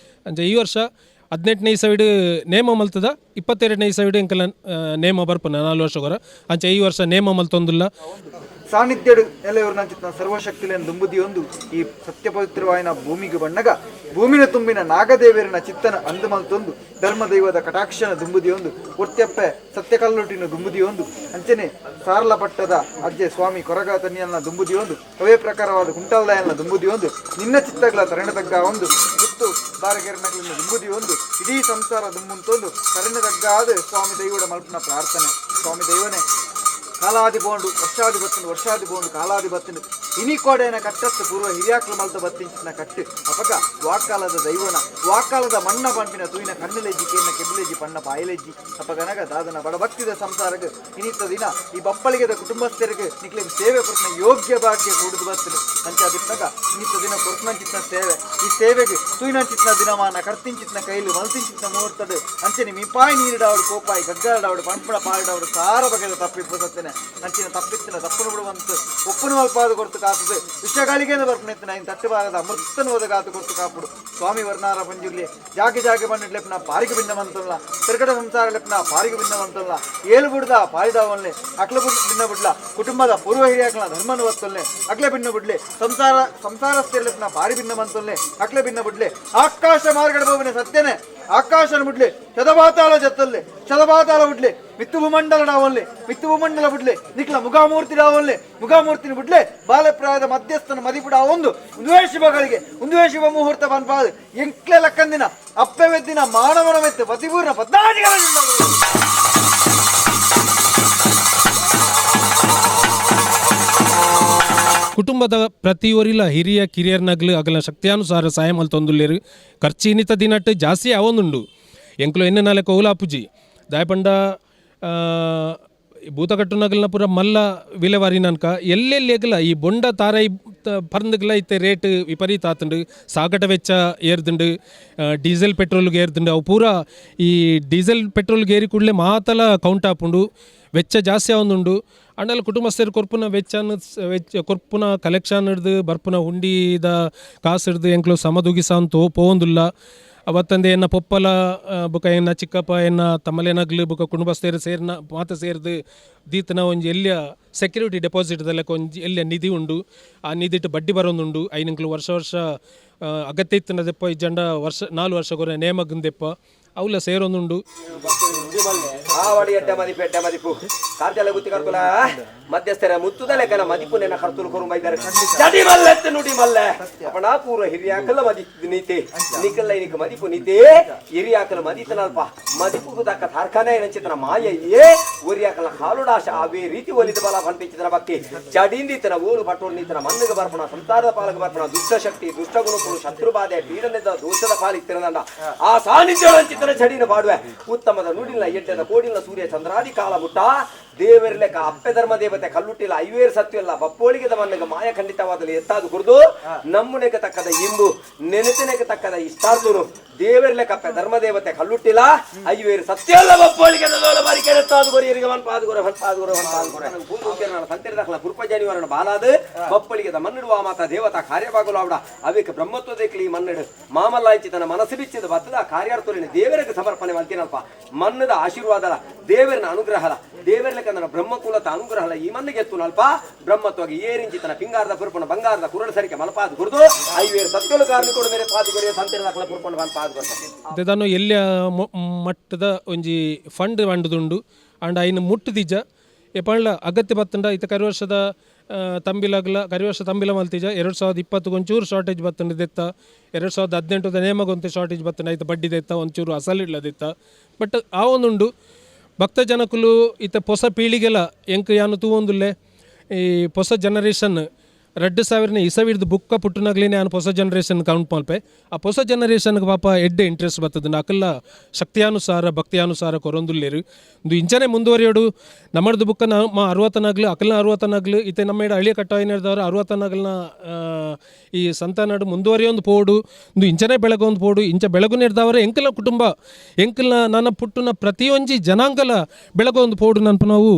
ಅಂಚ ಈ ವರ್ಷ 18ನೇ ಇಸವಿಡ್ ನೇಮ ಮಲ್ತದ 22ನೇ ಇಸವಿಡ್ ಎಂಕಲ ನೇಮ ಬರ್ಪುನ 4 ವರ್ಷ ಗೊರ ಅಂಚ ಈ ವರ್ಷ ನೇಮ ಮಲ್ತೊಂದುಲ್ಲ. ಸಾನ್ನಿಧ್ಯಡು ನೆಲೆಯೂರಿನ ಸರ್ವಶಕ್ತಿಲೇನು ದುಂಬುದಿಯೊಂದು ಈ ಸತ್ಯ ಪವಿತ್ರವಾಯಿನ ಭೂಮಿಗೆ ಬಣ್ಣಗ ಭೂಮಿನ ತುಂಬಿನ ನಾಗದೇವರಿನ ಚಿತ್ತನ ಅಂದು ಮಲ್ತೊಂದು ಧರ್ಮದೈವದ ಕಟಾಕ್ಷನ ದುಂಬುದಿಯೊಂದು ಒರ್ತ್ಯಪ್ಪೆ ಸತ್ಯಕಲ್ಲುಟಿನ ದುಂಬುದಿಯೊಂದು ಅಂಚನೆ ಸಾರಲ ಪಟ್ಟದ ಅಜ್ಜೆ ಸ್ವಾಮಿ ಕೊರಗ ತನಿಯನ್ನ ದುಂಬುದಿಯೊಂದು ಅವೇ ಪ್ರಕಾರವಾದ ಕುಂಟಲ್ದಾಯನ್ನ ದುಂಬುದಿಯೊಂದು ನಿನ್ನ ಚಿತ್ತಗಳ ತರಣ ತಗ್ಗ ಒಂದು ಗುತ್ತು ಬಾರಗೆರನಗಳಿಂದ ದುಂಬುದಿಯೊಂದು ಇಡೀ ಸಂಸಾರ ದುಂಬುಂತೊಂದು ತರಣ ತಗ್ಗಾದ ಸ್ವಾಮಿ ದೈವಡ ಮಲ್ಪನ ಪ್ರಾರ್ಥನೆ. ಸ್ವಾಮಿ ದೈವನೇ ಕಾಲಾದಿ ಬೋಂಡು ವರ್ಷಾದಿ ಬತ್ತಿನ ವರ್ಷಾದಿ ಬೋಂಡು ಕಾಲಾದಿ ಬತ್ತಿನ ಇನಿ ಕೋಡೆನ ಕಟ್ಟತ್ತು ಪೂರ್ವ ಹಿರಿಯಾಕ್ಲು ಮಲ್ತ ಬತ್ತಿಂಚಿನ ಕಟ್ಟು ಅಪಗ ವಾಕಾಲದ ದೈವನ ವಾಕಾಲದ ಮಣ್ಣ ಪಂಪಿನ ತೂಯಿನ ಕಣ್ಣುಲೆಜ್ಜಿ ಕೇನ ಕೆಬ್ಲೆಜ್ಜಿ ಪಣ್ಣ ಬಾಯಿಲೆಜ್ಜಿ ಅಪಗನಗ ದಾದನ ಬಡಭಕ್ತಿದ ಸಂಸಾರಗ ಇನಿತ ದಿನ ಈ ಬಪ್ಪಳಿಗೆದ ಕುಟುಂಬಸ್ಥರಿಗೆ ನಿಕ್ಲೆಗ್ ಸೇವೆ ಕೊರ್ಪುನ ಯೋಗ್ಯ ಭಾಗ್ಯ ಕೂಡುದು ಬತ್ತಿನ ಅಂಚಾದಿಪ್ಪಗ ಇನಿತ ದಿನ ಕೊರ್ಪುನಂಚಿತ್ನ ಸೇವೆ ಈ ಸೇವೆಗೆ ತೂಯಿನಂಚಿತ್ನ ದಿನಮಾನ ಕರ್ತಿಂಚಿತ್ನ ಕೈಲು ಮಲ್ತಿಂಚಿತ್ನ ಮುಹೂರ್ತಡು ಅಂಚನೆ ಮಿಪಾಯಿ ನೀರಿಡಾವಡು ಕೋಪಾಯಿ ಗಗ್ಗಾಡಾವಡು ಪಂಪಣ ಪಾಡಿಡಾವಡು ಸಾರ ಬಗೆದ ತಪ್ಪಿಪ್ಪು ಸತ್ತನೆ ಅಂಚಿನ ತಪ್ಪಿತ್ತಿನ ತಪ್ಪನು ಬಿಡುವಂತ ಒಪ್ಪನು ಮಲ್ಪಾದ ಕೊರ್ತು ಕಾತದೆ ವಿಷಗಾಳಿಗೆ ಬರ್ಪಣೆತ್ತಿನ ಇನ್ ತಟ್ಟುಬಾರದ ಅಮೃತನ ಓದಗಾತು ಕೊರ್ತು ಕಾಪುಡು ಸ್ವಾಮಿ ವರ್ಣಾರ ಪಂಜುರ್ಲಿ ಜಾಗೆ ಜಾಗೆ ಬಂದಿಡ್ಲೆಪ್ನ ಪಾರಿಗೆ ಭಿನ್ನವಂತಲ್ಲ ತಿರುಗಡ ಸಂಸಾರ ಲೆಪ್ನ ಪಾರಿಗೆ ಭಿನ್ನವಂತಲ್ಲ ಏಳು ಬುಡ್ದ ಪಾರಿದಾವನ್ಲೆ ಅಕ್ಲ ಭಿನ್ನ ಬಿಡ್ಲ ಕುಟುಂಬದ ಪೂರ್ವ ಹಿರಿಯಾಕಲ ಧರ್ಮನ ಒತ್ತೊಲ್ಲೆ ಅಕ್ಲೆ ಭಿನ್ನ ಬಿಡ್ಲೆ ಸಂಸಾರ ಸಂಸಾರಸ್ಥಿರಲೆಪ್ನ ಪಾರಿ ಭಿನ್ನವಂತೊಲ್ಲೆ ಅಕ್ಲೆ ಭಿನ್ನ ಬಿಡ್ಲೆ ಆಕಾಶ ಮಾರ್ಗಡ ಬೋವಿನ ಸತ್ಯನೆ ಆಕಾಶನ ಬಿಡ್ಲೆ ಶತಪಾತಾಳ ಜತ್ತಲ್ಲೆ ಶತಪಾತಾಳ ಬಿಡ್ಲೆ ಮಿತ್ತು ಭೂಮಂಡಲ ಡಾವನ್ಲೆ ಮಿತ್ತು ಭೂಮಂಡಲ ಬಿಡ್ಲೆ ನಿಕ್ಲ ಮುಗಾಮೂರ್ತಿ ಡಾವನ್ಲೆ ಮುಗಾಮೂರ್ತಿನ ಬಿಡ್ಲೆ ಬಾಲಪ್ರಾಯದ ಮಧ್ಯಸ್ಥನ ಮದಿಪುಡ ಒಂದು ಒಂದುವೇ ಶುಭಗಳಿಗೆ ಒಂದುವೇ ಶುಭ ಮುಹೂರ್ತ ಬನ್ಪಾದ ಎಂಕ್ಲೆ ಲಕ್ಕಂದಿನ ಅಪ್ಪೆವೆದ್ದಿನ ಮಾನವನ ಮೆತ್ತು ಪತಿಪೂರ್ಣ ಪದ್ನಾಜಿಗಳ ಕುಟುಂಬದ ಪ್ರತಿಯೊರಿಲ ಹಿರಿಯ ಕಿರಿಯರ್ನಗ್ಲು ಅಗಲ ಶಕ್ತಿಯಾನುಸಾರ ಸಹಾಯ ಮಲ್ತೊಂದುಲ್ಲೇರು ಖರ್ಚಿನಿತ ದಿನಟ್ಟು ಜಾಸ್ತಿ ಅವೊಂದುಂಡು ಎಂಕ್ಲು ಎಣ್ಣೆ ನಾಲ್ಕು ಓಲಾಪುಜಿ ದಾಯಪಂಡ ಭೂತಕಟ್ಟುನಗಲ್ನ ಪೂರ ಮಲ್ಲ ವಿಲೆವಾರಿ ನನ್ಕ ಎಲ್ಲೆಲ್ಲಿ ಎಗಲ ಈ ಬೊಂಡ ತಾರೈ ಪರ್ಂದುಗಲ ಇತ್ತೆ ರೇಟ್ ವಿಪರೀತ ಆತುಂಡು ಸಾಗಟ ವೆಚ್ಚ ಏರ್ದುಂಡು ಡೀಸೆಲ್ ಪೆಟ್ರೋಲ್ಗೆ ಏರ್ದುಂಡು ಅವು ಪೂರ ಈ ಡೀಸೆಲ್ ಪೆಟ್ರೋಲ್ಗೆ ಏರಿ ಕೂಡಲೇ ಮಾತಲ ಕೌಂಟ್ ಆಪುಂಡು ವೆಚ್ಚ ಜಾಸ್ತಿ ಆವೊಂದುಂಡು ಅಂಡಲ ಕುಟುಂಬಸ್ಥರು ಕೊರ್ಪುನ ವೆಚ್ಚನ ವೆಚ್ಚ ಕೊರ್ಪುನ ಕಲೆಕ್ಷನ್ ಹಿಡ್ದು ಬರ್ಪುನ ಹುಂಡಿದ ಕಾಸು ಹಿಡ್ದು ಎಂಕ್ಲು ಸಮದುಗಿಸ ಅಂತ ಪೋವೊಂದುಲ್ಲ. ಅವತ್ತಂದೆ ಎನ್ನ ಪೊಪ್ಪಲ ಬೊಕ ಎನ್ನ ಚಿಕ್ಕಪ್ಪ ಎನ್ನ ತಮ್ಮಲೆನಗ್ಲು ಬೊಕ ಕುಟುಂಬಸ್ಥರು ಸೇರ್ನ ಮಾತ ಸೇರ್ದು ದೀತನ ಒಂಜಿ ಎಲ್ಯ ಸೆಕ್ಯೂರಿಟಿ ಡೆಪಾಸಿಟ್ ಲೆಕ್ಕ ಒಂಜಿ ಎಲ್ಯ ನಿಧಿ ಉಂಡು. ಆ ನಿಧಿಟ್ ಬಡ್ಡಿ ಬರೋದುಂಡು. ಐನಂಕ್ಲು ವರ್ಷ ವರ್ಷ ಅಗತ್ಯ ಇತ್ತಿನ ದೆಪ್ಪ ಇಜ್ಜಂಡ ವರ್ಷ 4 ವರ್ಷ ಕೊರೆ ನೇಮಗನ್ ದೆಪ್ಪ ಅವಲ ಸೇರೊಂದುಂಡು. ಆವಡಿ ಎಡ್ಡೆ ಮದಿಪು ಎಡ್ಡೆ ಮದಿಪು ಕಾರ್ಜಲ ಗುತ್ತಿ ಕರ್ತುಲ ಮಧ್ಯಸ್ಥರ ಮುತ್ತುದ ಲೆಕ್ಕನ ಮದಿಪು ನೆನ ಕರ್ತುಲು ಕೊರು ಬೈದಾರೆ ಚಡಿ ಮಲ್ಲೆತ್ತು ನುಡಿ ಮಲ್ಲೆ ಅಪಣ ಪೂರ್ವ ಹಿರಿಯಾಕಲ ಮದಿ ನೀತೆ ನಿಕಲ್ಲ ಇನಿಕ ಮದಿಪು ನೀತೆ ಹಿರಿಯಾಕಲ ಮದಿತನಲ್ಪ ಮದಿಪು ತಕ್ಕ ತಾರ್ಖಾನೆ ಏನಂಚಿತನ ಮಾಯ ಏ ಒರಿಯಾಕಲ ಕಾಲುಡಾಶ ಅವೇ ರೀತಿ ಒಲಿದ ಬಲ ಪಂಪಿಚಿತನ ಭಕ್ತಿ ಚಡಿಂದಿತನ ಓಲು ಪಟ್ಟೋಡು ನೀತನ ಮಣ್ಣಿಗೆ ಬರ್ಪಣ ಸಂಸಾರದ ಪಾಲಕ ಬರ್ಪಣ ದುಷ್ಟ ಶಕ್ತಿ ದುಷ್ಟ ಗುಣಕುಲು ಶತ್ರು ಬಾಧೆ ಪೀಡನೆದ ದೋಷದ ಪಾಲಿತ್ತಿರದಂಡ ಆ ಸಾನ್ನಿಧ್ಯ ಚಡಿನ ಪಾಡುವೆ ಉತ್ತಮದ ನುಡಿಲ್ಲ ಎಡ್ಡದ ಕೋಡಿಲ್ಲ ಸೂರ್ಯ ಚಂದ್ರಾದಿ ಕಾಲ ಮುಟ್ಟ ದೇವರಿಲೆಕ್ಕ ಅಪ್ಪೆ ಧರ್ಮ ದೇವತೆ ಕಲ್ಲುಟ್ಟಿಲ್ಲ ಐವೇರು ಸತ್ಯಲ್ಲ ಬಪ್ಪೋಳಿಗೆದ ಮಣ್ಣಿಗೆ ಮಾಯ ಖಂಡಿತವಾದಲ್ಲಿ ಎತ್ತಾದು ಕುರಿದು ನಮ್ಮನೆಗೆ ತಕ್ಕದ ಇಂಬು ನೆನೆತನೆಗೆ ತಕ್ಕದ ಇಷ್ಟಾರ್ಥನು ದೇವರಿಲೆಕ್ಕ ಅಪ್ಪೆ ಧರ್ಮ ದೇವತೆ ಕಲ್ಲುಟ್ಟಿಲ್ಲ ಐವೇರು ಸತ್ಯಲ್ಲ ಬಪ್ಪೋಳಿಗೆದ ದೋಲ ಬಾರಿ ಕೆಡತ್ತಾದು ಕೊರಿ ಎರಿಗೆ ಮನ್ ಪಾದು ಕೊರೆ ಮನ್ ಪಾದು ಕೊರೆ ಮನ್ ಪಾದು ಕೊರೆ ಪೂರ್ವ ಸಂತಿರದಕ್ಕಲ ಪುರ್ಪ ಜನಿವರಣ ಬಾಲಾದು ಬಪ್ಪಳಿಗೆದ ಮನ್ನಿಡುವ ಮಾತ ದೇವತಾ ಕಾರ್ಯವಾಗಲು ಅವಡ ಅವಿಕ ಬ್ರಹ್ಮತ್ವದೇಕ್ಲಿ ಮನ್ನಿಡು ಮಾಮಲ್ಲಾಯ್ಚಿ ತನ್ನ ಮನಸ್ಸು ಬಿಚ್ಚಿದ ಬತ್ತದ ಕಾರ್ಯಾರ್ಥುಲಿನ ದೇವರಿಗೆ ಸಮರ್ಪಣೆ ಮಾಡ್ತೀನಲ್ಪ ಮನ್ನದ ಆಶೀರ್ವಾದಲ ದೇವರನ ಅನುಗ್ರಹಲ ದೇವರ್ಲೆಕ್ಕ ನನ್ನ ಬ್ರಹ್ಮಕುಲತ ಅನುಗ್ರಹಲ ಈ ಮಣ್ಣಿಗೆ ಎತ್ತುನಲ್ಪ ಬ್ರಹ್ಮತ್ವಾಗಿ ಏರಿಂಚಿ ತನ್ನ ಪಿಂಗಾರದ ಪುರ್ಪಣ ಬಂಗಾರದ ಕುರಳ ಸರಿಕೆ ಮಲಪಾದ ಗುರುದು ಐವೇರು ಸತ್ಯಲು ಕಾರಣ ಮೇರೆ ಪಾದು ಕೊರೆ ಸಂತಿರದ ಪುರ್ಪಣ ಬಂದು ಪಾದು ಕೊರ್ತಾರೆ. ದೇದಾನು ಎಲ್ಲಿಯ ಮಟ್ಟದ ಒಂಜಿ ಫಂಡ್ ವಂಡದುಂಡು ಅಂಡ್ ಐನ ಮುಟ್ಟುದಿಜ್ಜ ಎಪಂಡ್ಲ ಅಗತ್ಯ ಬತ್ತಂಡ ಇತ್ತ ಕರಿ ವರ್ಷದ ತಂಬಿಲಾಗ್ಲ ಕರಿ ವರ್ಷ ತಂಬಿಲ ಮಲ್ತಿಜ 2020 ಒಂಚೂರು ಶಾರ್ಟೇಜ್ ಬತ್ತಂಡ ದೆತ್ತ 2018 ನೇಮಗೊಂತೆ ಶಾರ್ಟೇಜ್ ಬತ್ತಂಡ ಐತ ಬಡ್ಡಿ ದೆತ್ತ ಒಂಚೂರು ಅಸಲಿಡ್ಲದಿತ್ತ ಬಟ್ ಆ ಒಂದುಂಡು ಭಕ್ತ ಜನಕುಲು ಇತ್ತ ಹೊಸ ಪೀಳಿಗೆಲ ಎಂಕ್ ಯಾನು ತೂವೊಂದುಲ್ಲೆ ಈ ಹೊಸ ಜನರೇಷನ್ 2000ನೇ ಇಸವಿಡ್ದು ಬುಕ್ಕ ಪುಟ್ಟುನಾಗ್ಲೇನೆ ನಾನು ಹೊಸ ಜನರೇಷನ್ ಕೌಂಟ್ ಮಲ್ಪೆ. ಆ ಹೊಸ ಜನರೇಷನ್ಗೆ ಪಾಪ ಎಡ್ಡೆ ಇಂಟ್ರೆಸ್ಟ್ ಬರ್ತದೆ ಅಕಲ್ಲ ಶಕ್ತಿಯಾನುಸಾರ ಭಕ್ತಿಯಾನುಸಾರ ಕೊರೊಂದುಲ್ಲೇರು ಇಂದು ಇಂಚನೆ ಮುಂದುವರಿಯೋಡು ನಮ್ಮದು ಬುಕ್ಕ ನಮ್ಮ ಅರವತ್ತನಾಗ್ಲು ಅಕಲ್ನ ಅರವತ್ತನಾಗ್ಲು ಇತ್ತೆ ನಮ್ಮ ಎಡ ಹಳಿಯ ಕಟ್ಟಾಯಿನದವರು ಅರವತ್ತನಾಗ್ಲನ ಈ ಸಂತಾನಾಡು ಮುಂದುವರಿಯೊಂದು ಪೋಡು ಇಂದು ಇಂಚನೆ ಬೆಳಗೊಂದು ಪೋಡು ಇಂಚ ಬೆಳಗು ನೀಡ್ದವರೆ ಎಂಕಲ್ನ ಕುಟುಂಬ ಎಂಕಲ್ನ ನನ್ನ ಪುಟ್ಟುನ ಪ್ರತಿಯೊಂಜಿ ಜನಾಂಗಲ ಬೆಳಗೊಂದು ಪೋಡು ನನ್ಪ ನಾವು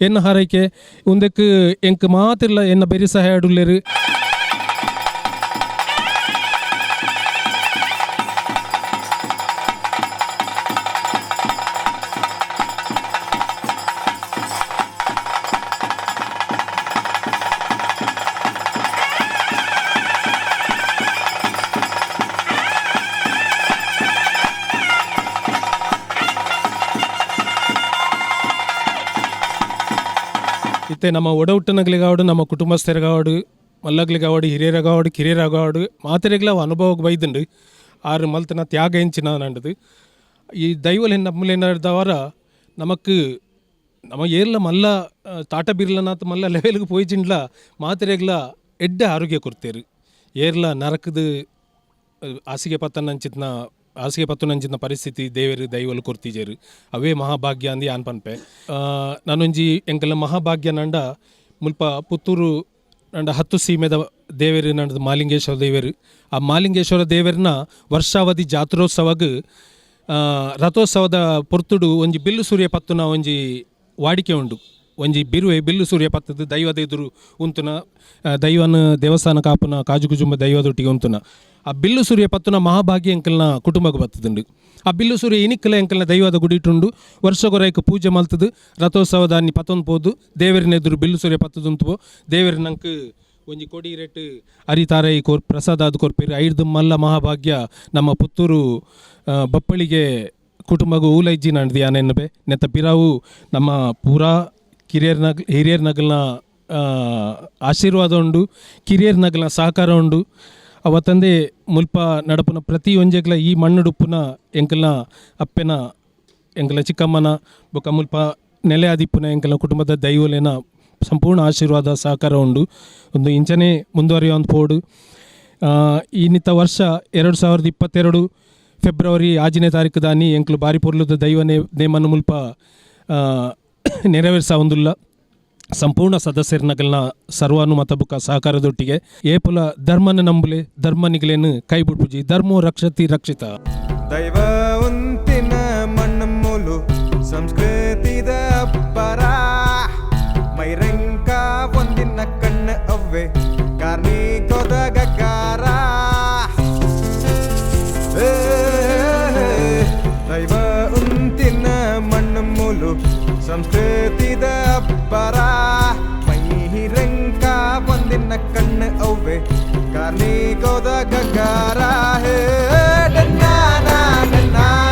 ಎನ್ನ ಹಾರೈಕೆ ಉಂದಕ್ಕೆ ಎಂಕ್ ಮಾತಿರ್ಲ ಎನ್ನ ಬೆರಿ ಸಹಾಯ ಆಡುಲ್ಲೇರು. ಇತ್ತೆ ನಮ್ಮ ಒಡಹುಟ್ಟನಗ್ಲಿಗಾವಡು ನಮ್ಮ ಕುಟುಂಬಸ್ಥರಿಗಾವಡು ಮಲ್ಲಗ್ಲಿಗಾವಡು ಹಿರಿಯರಿಗಾವಡು ಕಿರಿಯರಿಗಾವಡು ಮಾತೆರೆಗ್ಲ ಅವು ಅನುಭವಕ್ಕೆ ಬೈದುಂಡು ಆರು ಮಲ್ತನ ತ್ಯಾಗ ಎಂಚಿನ ನಂಡದು ಈ ದೈವಲ್ ನಮ್ಮಲೇನದವರ ನಮಕ್ ನಮ್ಮ ಏರ್ಲ ಮಲ್ಲ ತಾಟ ಬಿರ್ಲನಾಥ ಮಲ್ಲ ಲೆವೆಲ್ಗೆ ಪೋಯ್ಚಿಂಡ್ಲ ಮಾತೆರೆಗ್ಲ ಎಡ್ಡೆ ಆರೋಗ್ಯ ಕೊಡ್ತೇರು ಏರ್ಲ ನರಕದ ಹಾಸಿಗೆ ಪತ್ತನಂಚಿತ್ನ ಹಾಸಿಗೆ ಪತ್ತನಂಚಿನ ಪರಿಸ್ಥಿತಿ ದೇವರು ದೈವಲು ಕೊರ್ತಿಜೇರು ಅವೇ ಮಹಾಭಾಗ್ಯ ಅಂದು ಯಾನ್ ಪನ್ಪೆ. ನಾನೊಂಜಿ ಎಂಕಲ್ನ ಮಹಾಭಾಗ್ಯ ನಂಡ ಮುಲ್ಪ ಪುತ್ತೂರು ನಂಡ 10 ಸೀಮೆದ ದೇವರು ನಂಡದ ಮಾಲಿಂಗೇಶ್ವರ ದೇವರು. ಆ ಮಾಲಿಂಗೇಶ್ವರ ದೇವರನ್ನ ವರ್ಷಾವಧಿ ಜಾತ್ರೋತ್ಸವಗ್ ರಥೋತ್ಸವದ ಪೊರ್ತುಡು ಒಂಜಿ ಬಿಲ್ಲು ಸೂರ್ಯ ಪತ್ತುನ ಒಂಜಿ ವಾಡಿಕೆ ಉಂಡು. ಒಂಜಿ ಬಿರುವೆ ಬಿಲ್ಲು ಸೂರ್ಯ ಪತ್ತದ ದೈವದ ಎದುರು ಉಂತುನ ದೈವನ ದೇವಸ್ಥಾನ ಕಾಪುನ ಕಾಜುಕುಜುಂಬ ದೈವದೊಟ್ಟಿಗೆ ಉಂತುನ ಆ ಬಿಲ್ಲು ಸೂರ್ಯ ಪತ್ತುನ ಮಹಾಭಾಗ್ಯ ಎಂಕಲ್ನ ಕುಟುಂಬಕ್ಕೆ ಬತ್ತದುಂಡು. ಆ ಬಿಲ್ಲು ಸೂರ್ಯ ಇನಿಕ್ಕಲ ಎಂಕಲ್ನ ದೈವದ ಗುಡಿಟುಂಡು ವರ್ಷಗೊರೈಕ್ ಪೂಜೆ ಮಲ್ತದು ರಥೋತ್ಸವದ ಅನ್ನಿ ಪತ್ತೊಂದು ಪೋದು ದೇವರಿನ ಎದುರು ಬಿಲ್ಲು ಸೂರ್ಯ ಪತ್ತದುಂತು ದೇವರಿನ ನಂಕ್ ಒಂಜಿ ಕೊಡಿ ರೇಟ್ ಅರಿತಾರೈ ಕೋರ್ ಪ್ರಸಾದ ಅದು ಕೊರ್ಪೇರು ಐದು ಮಲ್ಲ ಮಹಾಭಾಗ್ಯ ನಮ್ಮ ಪುತ್ತೂರು ಬಪ್ಪಳಿಗೆ ಕುಟುಂಬಗೂ ಊಲೈಜ್ಜಿ ನಂಡ್ದು ಯಾನೆನ್ನಬೆ ನೆತ್ತ ಪಿರಾವು ನಮ್ಮ ಪೂರಾ ಕಿರಿಯರ್ನಗ್ ಹಿರಿಯರ್ನಗಲ್ನ ಆಶೀರ್ವಾದ ಉಂಡು ಕಿರಿಯರ್ನಗಲ್ನ ಸಹಕಾರ ಉಂಡು. ಅವತ್ತಂದೆ ಮುಲ್ಪ ನಡಪುನ ಪ್ರತಿ ಒಂಜೆಗ್ಲ ಈ ಮಣ್ಣುಡುಪ್ಪುನ ಎಂಕಲ್ನ ಅಪ್ಪೆನ ಎಂಕಲ್ನ ಚಿಕ್ಕಮ್ಮನ ಬೊಕ ಮುಲ್ಪ ನೆಲೆ ಆದಿಪ್ಪುನ ಎಂಕಲ್ನ ಕುಟುಂಬದ ದೈವಲೇನ ಸಂಪೂರ್ಣ ಆಶೀರ್ವಾದ ಸಹಕಾರ ಉಂಡು. ಒಂದು ಇಂಚನೆ ಮುಂದುವರಿಯುವಂತ ಪೋಡು. ಈ ನಿತ್ತ ವರ್ಷ 2022 ಫೆಬ್ರವರಿ 6ನೇ ತಾರೀಕು ದಾನಿ ಎಂಕ್ಲು ಬಾರಿ ಪೊರ್ಲುದ ದೈವ ನೇಮನ ಮುಲ್ಪ ನೆರವೇರಿಸ ಒಂದುಲ್ಲ ಸಂಪೂರ್ಣ ಸದಸ್ಯರನಗಲ್ನ ಸರ್ವಾನುಮತ ಬುಕ್ಕ ಸಹಕಾರದೊಟ್ಟಿಗೆ ಏಪುಲ ಧರ್ಮನ ನಂಬುಲೆ ಧರ್ಮನಿಗಲೇನು ಕೈ ಬಿಡ್ಪುಜಿ ಧರ್ಮೋ ರಕ್ಷತಿ ರಕ್ಷಿತ. ದೈವ ಉಂತಿನ ಮಣ್ಣು ಸಂಸ್ಕೃತಿದ ಅಪ್ಪರ ಮೈರಂಕ ಒಂದಿನ ಕಣ್ಣು ಅವ್ವೆ ಕಾರ್ಣಿಕೊದ ಗಗ್ಗಾರ. ಏ ಮೂಲು ಸಂಸ್ಕೃತಿದ ಅಬ್ಬರ ಮೈಹಿರಂಕ ಒಂದಿನ ಕಣ್ಣು ಅವ್ವೆ ಕಾರ್ಣಿಕೋದ ಗಗ್ಗಾರ ಹೇ ಡನ್ನಾನ ಡನ್ನಾನ.